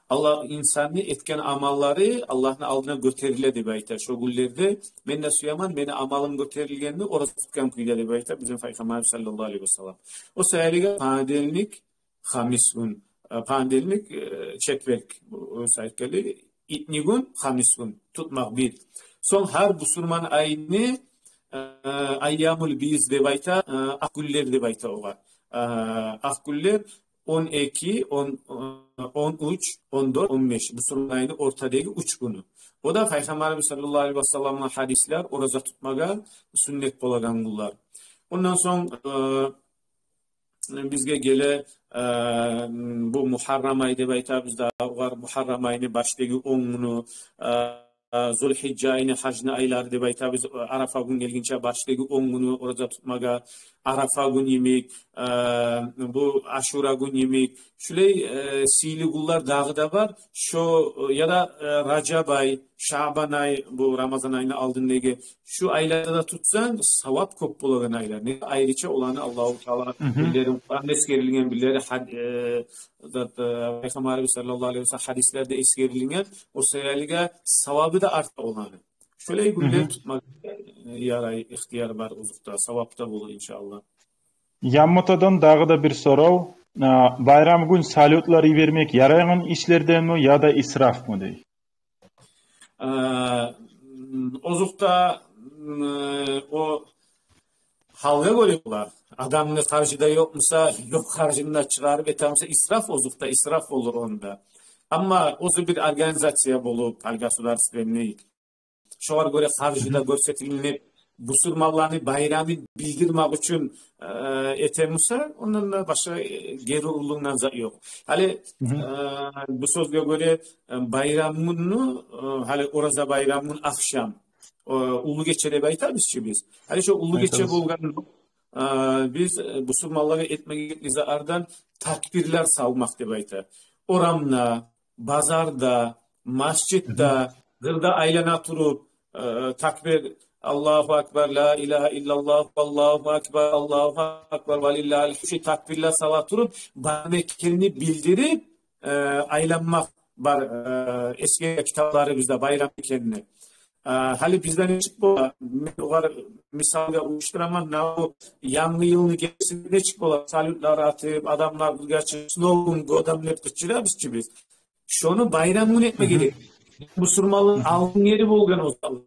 Аллагь, инсанны этген амаллары Аллагьны алдына гётериле деп айта. Шо гюнлерде мен де сюемен мени амалым гётерилгенни ораза тутгъан кюйде деп айта бизин Пайхаммарыбыз саллаллагьу алайгьи васаллам. О саялыгъа понедельник, хамис гюн, э, понедельник, э, четверг, о саялыгъа итнигюн, хамис гюн тутмакъ бир. Сонг гьар бусурман айны, э, айямул бийз деп айта, э, акъ гюнлер деп айта огъар. Э, акъ гюнлер он эки, он, э, он уьч, он дёрт, он беш. Бусурман айны ортадагъы уьч гюню. О да Пайхаммарыбыз саллаллагьу алайгьи васалламны гьадислер ораза тутмагъа сюннет болагъан гюнлер. Ондан сонг, э, бизге геле, э, бу Мугьаррам ай деп айтабыз да, огъар Мугьаррам айны баштагъы он гюню, э, Зулгьижжа айны, гьажны айлары деп айтабыз, Арафа гюн гелгинче баштагъы он гюню ораза тутмагъа, Арафа гюн йимик, э, бу Ашура гюн йимик. Шулай, э, сыйлы гюнлер дагъы да бар. Шо, э, яда, э, Ражаб ай, Шаъбан ай, бу Рамазан айны алдындагъы, шу айларда да тутсанг, савап кёп болагъан айлар. Не айрыча оланы Аллагьу Таала бирлери Къуранда эсгерилген, бирлери гьад-, э, зат, э, Пайхаммарыбыз саллаллагьу алайгьи васаллам гьадислерде эсгерилген, о саялыгъа савабы да арта оланы. Шолай гюнлер тутмагъа, э, ярай, ихтияр бар озокъда, савап да болур, иншааллагь. Яммотадан дагъы да бир сорав. А, байрам гюн салютлар йибермек ярайгъан ишлерденми яда исрафмы дей. Э, м, озокъда, м, э, о гьалгъа гёре бола. Адамны харжы да ёкъ буса, ёкъ харжын да чыгъарып этемсе, исраф, озокъда, исраф болур онда. Амма оьзю бир организация болуп, гьали государственный, шогъар гёре харжы да гёрсетилинип, бусурманланы байрамын билдирмек учун, э, этемсе, ондан да башгъа, э, гери урлангъан зат ёкъ. Гьали, э, бу сёзге гёре, э, байрамны, э, гьали Ораза байрамны ахшам, э, уллу гече деп айтабыз чы биз. Гьали шо уллу гече болгъан, э, биз, э, бусурманлагъа этмеге герекли затлардан такбирлер салмакъ деп айта. Орамда, базарда, межитде, къырда айлана туруп, э, такбир, Аллагьу акбар, ла илагьа иллаллагь, Аллагьу акбар, Аллагьу акбар, ва лиллагьил гьамд, шу такбирлер сала туруп, бар экенни билдирип, э, айланмакъ бар, э, эсгерген китапларыбызда байрам экенни. Э, гьали бизде нечик бола? Мен огъар мисалгъа уьйренимсе, муна бу янгы йылны гечесинде нечик бола? Салютлар атып, адамлар бирге чыгъып, «С Новым годом» деп къычырабыз чы биз. Шону байрам гюн этме герек. Бусурманлыкъны алдын ери болгъан о заман.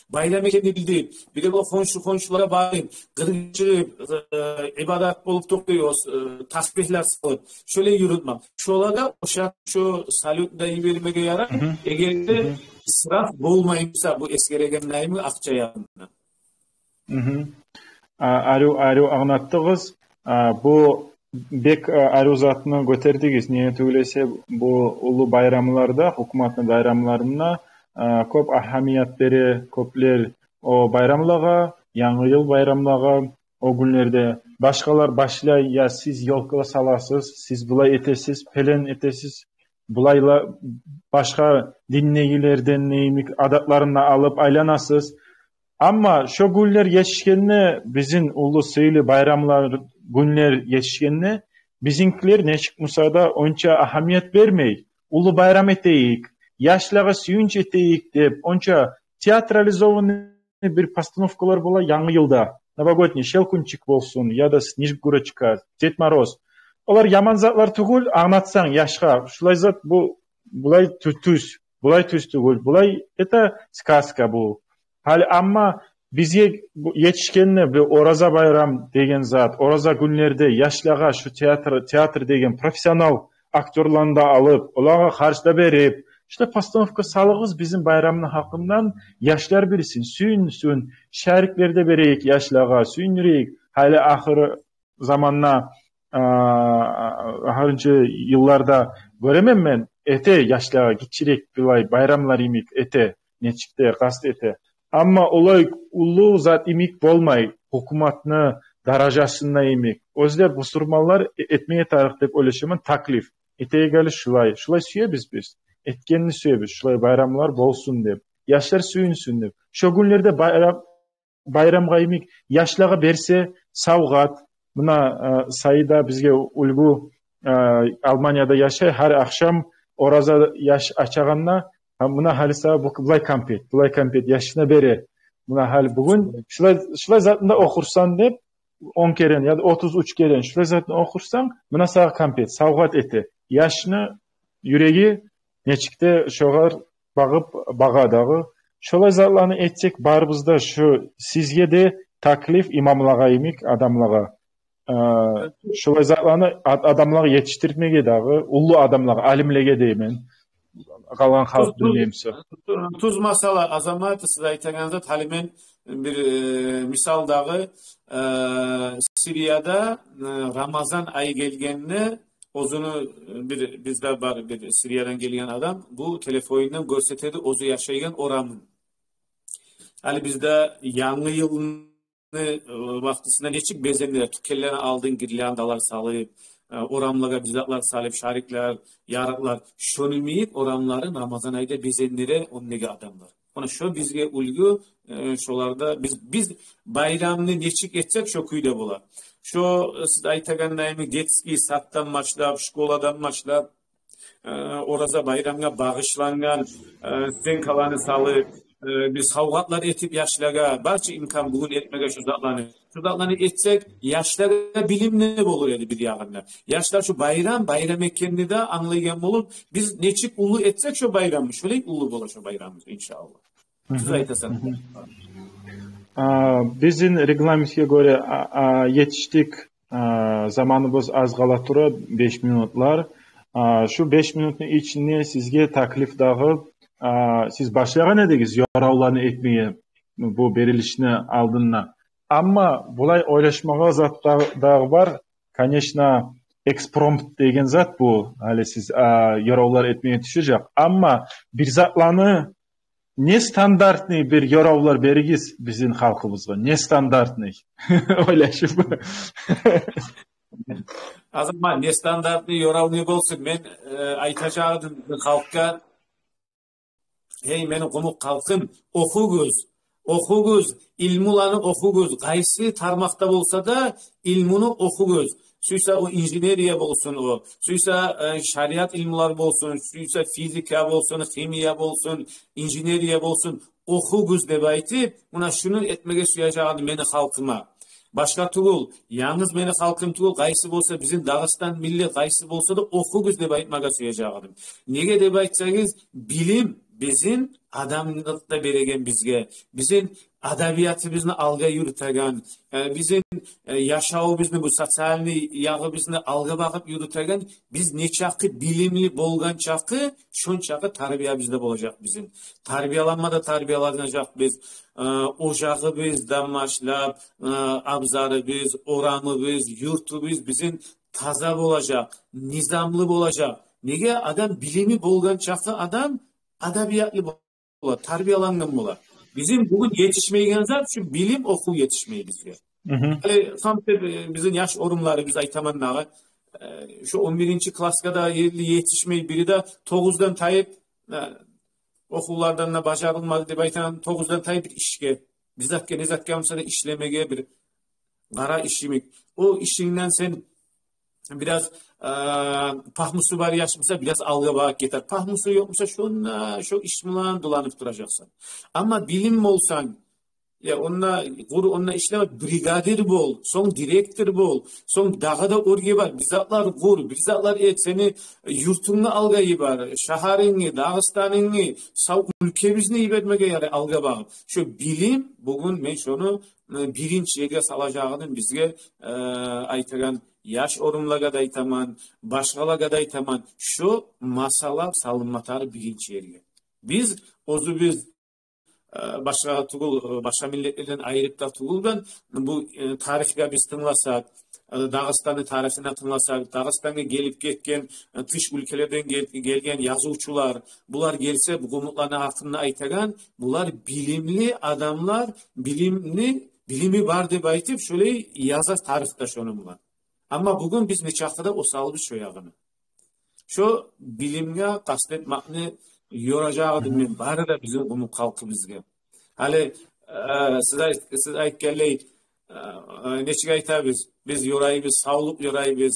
Байрам экенни билдирип, бир де бу хоншу-хоншулагъа барып, къыргъа чыгъып, э, ибадат болуп токътай, о, э, тасбигьлер салып, шолай юрютмек. Шолагъа ошап, шо салют да йибермеге ярай, эгер де исраф болмай буса бу эсгереген наймы акъча ягъында. А, арив, арив англатдыгъыз. А, бу бек, а, арив затны гётердигиз. Неге тюгюл эсе, бу уллу байрамларда, гьукуматны байрамларына, а, кёп агьамият бере кёплер о байрамлагъа, Янгы йыл байрамлагъа, о гюнлерде. Башгъалар башлай: «Я, сиз ёлка саласыз, сиз булай этесиз, пелен этесиз, булайла башгъа диндегилерден йимик адатларын да алып айланасыз». Амма шо гюнлер етишгенде, бизин уллу сыйлы байрамлар гюнлер етишгенде, бизинкилер нечик буса да онча агьамият бермей, уллу байрам этейик, яшлагъа сююнч этейик деп, онча театрализованный бир постановкалар бола Янгы йылда. Новогодний, Щелкунчик болсун, яда Снежинка, Дед Мороз. Олар яман затлар тюгюл, англатсанг яшгъа, шулай зат бу, булай тю-, тюз, булай тюз тюгюл, булай, это сказка бу. Гьали амма бизге бу етишгенде бу Ораза байрам деген зат, Ораза гюнлерде яшлагъа шу театр, театр деген профессионал актёрланы да алып, олагъа харж да берип, ишде постановка салыгъыз бизин байрамны гьакъындан, яшлар билсин, сююнсюн, шариклер де берейик яшлагъа, сююндюрейик. Гьали ахыр заманда, а, ахырынчы йылларда гёремен мен, эте яшлагъа гиччирек булай байрамлар йимик эте, нечик де къаст эте. Амма олай уллу зат йимик болмай, гьукуматны даражасында йимик. Оьзлер бусурманлар э-, этмеге тарыкъ деп ойлашаман, таклиф. Этейик гьали шулай, шулай сюебиз биз. Этгенни сюебиз, шулай байрамлар болсун деп. Яшлар сююнсюн деп. Шо гюнлерде байрам, байрамгъа йимик яшлагъа берсе савгъат. Муна, э, Саида бизге уьлгю, э, Алманияда яшай, гьар ахшам ораза яш ачагъанда, гьа, муна гьали сагъа бу, булай конфет, булай конфет яшына бере. Муна гьали бугюн шулай, шулай затны да охурсан деп, он керен яда отуз уьч керен шулай затны охурсан, муна сагъа конфет, савгъат эте. Яшны юреги нечик де шогъар багъып багъа дагъы. Шолай затланы этсек барыбыз да, шу сизге де таклиф, имамлагъа йимик адамлагъа. Э, шолай затланы ад-, адамлагъа етишдирмеге дагъы, уллу адамлагъа, алимлеге деймен. Къалгъан халкъ билмеймсе. Тюз, тюз масъала, Азамат, сиз айтагъан зат, гьали мен бир, э, мисал дагъы, э, Сирияда, э, Рамазан ай гелгенде, оьзюню бир, бизде бар бир Сириядан гелген адам, бу телефонундан гёрсетеди оьзю яшайгъан орамын. Гьали бизде Янгы йылны, э, вакътисинде нечик безендириле, тюкенлени алдын гирляндалар салып, э, орамлагъа бир затлар салып, шариклер, ярыкълар, шону йимик орамларын Рамазан айда безендире ондагъы адамлар. Муна шо бизге уьлгю, э, шоларда биз, биз байрамны нечик этсек, шо кюйде бола. Шо, э, сиз айтагъандай, детский саддан башлап, школадан башлап, э, ораза байрамгъа багъышлангъан, э, стенкаланы салып, э, биз савгъатлар этип яшлагъа, барча имкан бугюн этмеге шу затланы. Шу затланы этсек, яшлагъа билим де болур эди бир ягъында. Яшлар шу байрам, байрам экенни де англайгъан болуп, биз нечик уллу этсек шу байрамны, шолай уллу бола шу байрамыбыз, иншааллагь. Тюз айтасан. А, бизин регламентге гёре, а, а, етишдик, а, заманыбыз аз къала тура, беш минутлар. А, шу беш минутну ичинде сизге таклиф дагъы, а, сиз башлагъан эдигиз ёравланы этмеге бу берилишни алдында. Амма булай ойлашмагъа зат да-, дагъы бар. Конечно, экспромт деген зат бу. Гьали сиз, а, ёравлар этмеге тюшежек. Амма бир затланы нестандартный бир ёравлар беригиз бизин халкъыбызгъа. Нестандартный. Ойлашып. Азамат, нестандартный ёрав не болсун? Мен, э, айтажакъ эдим халкъгъа. Гьей, мени къумукъ халкъым, охугъуз, охугъуз, илмуланы охугъуз. Къайсы тармакъда болса да, илмуну охугъуз. Сюйсе о инженерия болсун, о сюйсе, э, шариат илмулар болсун, сюйсе физика болсун, химия болсун, инженерия болсун, охугъуз деп айтып, муна шуну этмеге сюежек эдим мени халкъыма. Башгъа тюгюл, янгыз мени халкъым тюгюл, къайсы болса, бизин Дагъыстан миллет къайсы болса да, охугъуз деп айтмагъа сюежек эдим. Неге деп айтсагъыз, билим бизин адамлыкъда береген бизге, бизин адабиятыбызны алгъа юрютеген, э, бизин, э, яшавубузну, бу социальный ягъыбызны алгъа багъып юрютеген, биз нечакъы билимли болгъан чакъы, шончакъы тарбиябыз да болажакъ бизин. Тарбияланма да тарбияланажакъбыз. Э, ожагъыбыздан башлап, э, абзарыбыз, орамыбыз, юртубуз бизин таза болажакъ, низамлы болажакъ. Неге? Адам билими болгъан чакъы адам адабиятлы бола, тарбиялангъан бола. Бизин бугюн етишмейген зат шу, билим, охув етишмей бизге. Гьали, э, бизин яш оьрюмлери, биз айтаман дагъы, э, шу он биринчи классгъа да ерли етишмей, бири де тогъуздан тайып, э, охувлардан да бажарылмады деп айтаман, тогъуздан тайып бир ишге, бир затгъа, не затгъа болса да ишлемеге, бир къара иш йимик. О ишингден сен бираз, э, пагьмусу бар яш буса, бираз алгъа багъып гетер. Пагьмусу ёкъ буса, шонда шо иш булан дуланып туражакъсан. Амма билим болсанг, я, онда къур, онда ишлеме, бригадир бол, сонг директор бол, сонг дагъы да оьрге бар, бир затлар къур, бир затлар эт, сени юртунгну алгъа йибер, шагьарынгны, Дагъыстанынгны, сав уьлкебизни йибермеге ярай алгъа багъып. Шо билим, бугюн мен шону, э, биринчи ерге салажакъ эдим бизге, э, айтагъан яш оьрюмлеге де айтаман, башгъалагъа да айтаман, шо масъала салынма тарыкъ биринчи ерге. Биз оьзюбюз, э, башгъа тюгюл, э, башгъа миллетлерден айрып да тюгюл, бу, э, тарихге биз тынгласакъ, э, Дагъыстанны тарихине тынгласакъ, Дагъыстангъа гелип гетген, э, тыш уьлкелерден гел-, гелген язывчулар, булар гелсе, бу къумукъланы гьакъында айтагъан, булар билимли адамлар, билимни, билими бар деп айтып, шолай яза тарихде шону булан. Амма бугюн биз нечакъы да осалбыз шо ягъына. Шо билимге къаст этмекни ёражакъ эдим мен бары да бизин къумукъ халкъыбызгъа. Гьали, э, сиз айт-, сиз айтгъанлай, э, нечик айтабыз? Биз ёрайбыз, савлукъ ёрайбыз,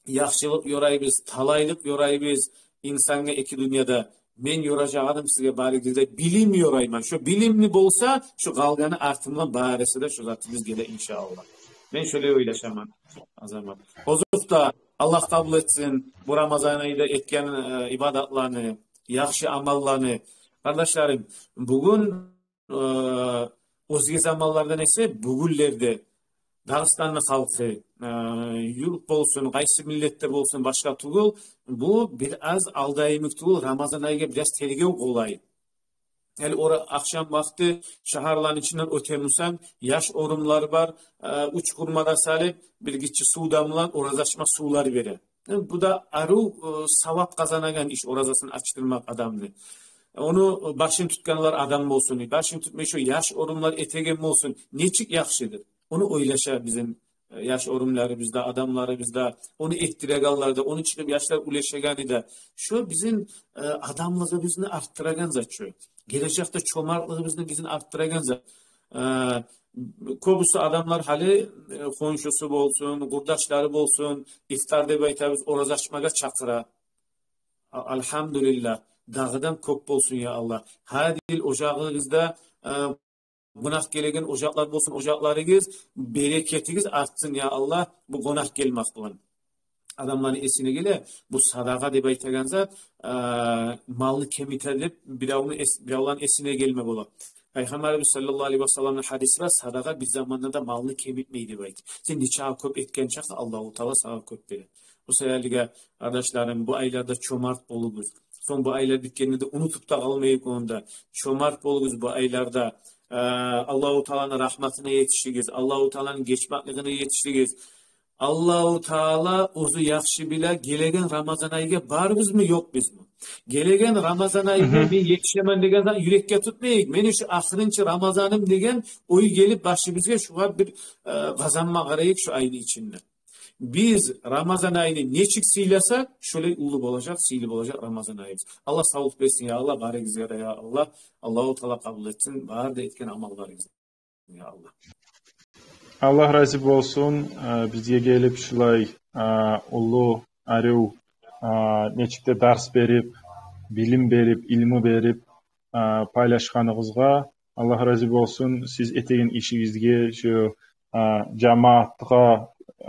яхшылыкъ ёрайбыз, талайлыкъ ёрайбыз, инсангъа эки дюньяда, мен ёражагъаным сизге барыгъызгъа да билим ёрайман. Шо билимли болса, шо къалгъаны артындан барысы да шо затыбыз геле, иншааллагь. Мен шолай ойлашаман, Азамат. Озокъда, Аллагь къабул этсин бу Рамазан айда этген, э, ибадатланы, яхшы амалланы. Къардашларым, бугюн э, оьзге заманлардан эсе бугюнлерде Дагъыстанны халкъы, э, юрт болсун, къайсы миллетде болсун, башгъа тюгюл, бу бир аз алда йимик тюгюл, Рамазан айгъа бир аз тергев къолай. Гьали ора ахшам вакъти шагьарланы ичинден оьтемусанг, яш оьрюмлер бар, э, уьч хурма да салып, бир гиччи сув да булан ораза ачма сувлар бере. Э, бу да арив, э, савап къазанагъан иш, оразасын ачдырмакъ адамны. Ону башын тутгъанлар адам болсун, башын тутмай шо яш оьрюмлер этеген болсун, нечик яхшыдыр. Ону ойлаша бизин, э, яш оьрюмлерибиз де, адамларыбыз да, ону этдирегенлер де, ону чыгъып яшлар уьлешегени де. Шо бизин, э, адамлыгъыбызны артдырагъан зат шо. Гележекде чомартлыгъыбызны бизин артдырагъан зат. Э, кёбюсю адамлар гьали, э, хоншусу болсун, къурдашлары болсун, ифтар деп айтабыз, ораза ачмагъа чакъыра. А-, альгьамдулиллагь, дагъыдан кёп болсун, я Аллагь. Гьар йыл ожагъыгъызда, э, къонакъ гелеген ожакълар болсун, ожакъларыгъыз, берекетигиз артсын, я Аллагь, бу къонакъ гелмек булан. Адамланы эсине геле, бу садагъа деп айтагъан зат, э, малны кемите деп биревню эс-, биревлени эсине гелме бола. Пайхаммарыбыз саллаллагьу алайгьи ва салламны гьадиси бар, садагъа бир заманда да малны кемитмей деп айта. Сен нечакъы кёп этген чакъы Аллагьу Таала сагъа кёп бере. Бу саялыгъа, къардашларым, бу айларда чомарт болугъуз. Сонг бу айлар битгенде де унутуп да къалмайыкъ онда. Чомарт болугъуз бу айларда. Э, Аллагьу Тааланы рагьматына етишигиз, Аллагьу Тааланы гечмеклигине етишигиз. Аллагьу Таала оьзю яхшы биле, гелеген Рамазан айгъа барбызмы, ёкъбузму? Гелеген Рамазан айгъа мен етишемен деген зат юрекге тутмайыкъ. Мени шу ахырынчы Рамазаным деген ой гелип башыбызгъа, шугъар бир, э, къазанма къарайыкъ шу айны ичинде. Биз Рамазан айны нечик сыйласакъ, шолай уллу болажакъ, сыйлы болажакъ Рамазан айыбыз. Аллагь савлукъ берсин, я Аллагь, барыгъызгъа да, я Аллагь. Аллагьу Таала къабул этсин бары да этген амалларыгъызны, я Аллагь. Аллагь рази болсун, э, бизге гелип шулай, э, уллу, арив, э, нечик де дарс берип, билим берип, илму берип, э, пайлашгъаныгъызгъа. Аллагь рази болсун сиз этеген ишигизге, шу, э, жамаатгъа, э,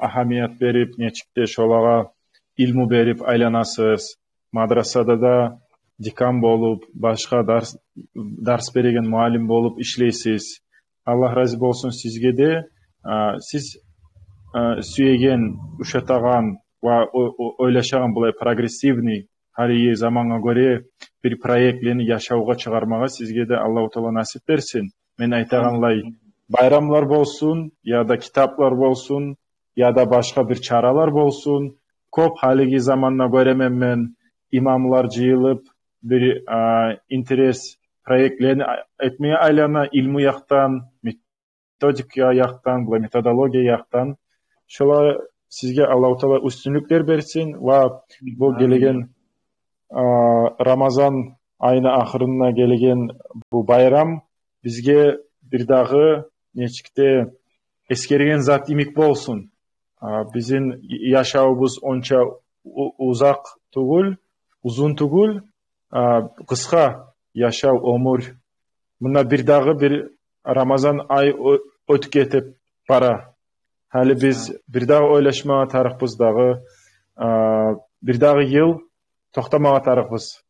агьамият берип, нечик де шолагъа илму берип айланасыз. Мадрасада да декан болуп, башгъа дарс, дарс береген муаллим болуп ишлейсиз. Аллагь рази болсун сизге де. А, сиз, а, сюеген, ушатагъан ва о-, о-, ойлашагъан булай прогрессивный, гьалиги замангъа гёре бир проектлени яшавгъа чыгъармагъа сизге де Аллагьу Таала насип берсин. Мен айтагъанлай, байрамлар болсун, яда китаплар болсун, яда башгъа бир чаралар болсун. Кёп гьалиги заманда гёремен мен, имамлар жыйылып, бир, а, интерес проектлени а-, этмеге айлана, илму якъдан, методика якъдан, булай методология якъдан. Шолар сизге Аллагьу Таала уьстюнлюклер берсин ва бу гелеген, а, Рамазан айны ахырына гелеген бу байрам бизге бир дагъы нечик де эсгерген зат йимик болсун. А, бизин яшавубуз онча у-, узакъ тюгюл, узун тюгюл, а, къысгъа яшав, оьмюр. Мунда бир дагъы бир Рамазан ай о-, оьтюп гетип бара. Гьали биз бир дагъы ойлашмагъа тарыкъбыз дагъы, а, бир дагъы йыл токътамагъа тарыкъбыз.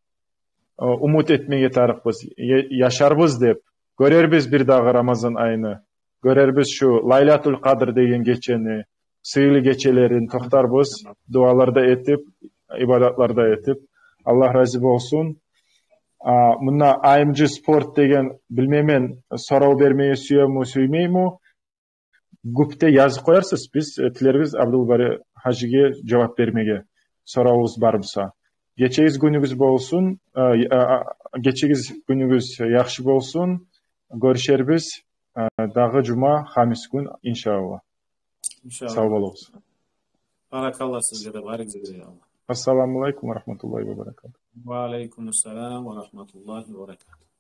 Э, умут этмеге тарыкъбыз. Я-, яшарбыз деп. Гёрербиз бир дагъы Рамазан айны. Гёрербиз шу Лайлатул Къадр деген гечени, сыйлы гечелерин токътарбыз. Дуалар да этип, ибадатлар да этип. Аллагь рази болсун. А, мунда А М Ж Спорт деген, билмеймен, сорав бермеге сюеми, сюймейми? Гюпде язып къоярсыз, биз, э, тилербиз Абдулбари гьажиге жавап бермеге, соравугъуз бар буса. Гечегиз, гюнюгюз болсун, э, а, а, гечегиз, гюнюгюз яхшы болсун. Гёрюшербиз, э, дагъы жума, хамис гюн, иншааллагь. Иншааллагь. Сав болугъуз. Баракалла сизге де, барыгъызгъа да, я Аллагь. Ассаламу алейкум ва рахматуллагьи ва баракатугь. Ва алейкум ассалам ва рахматуллагьи ва баракатугь.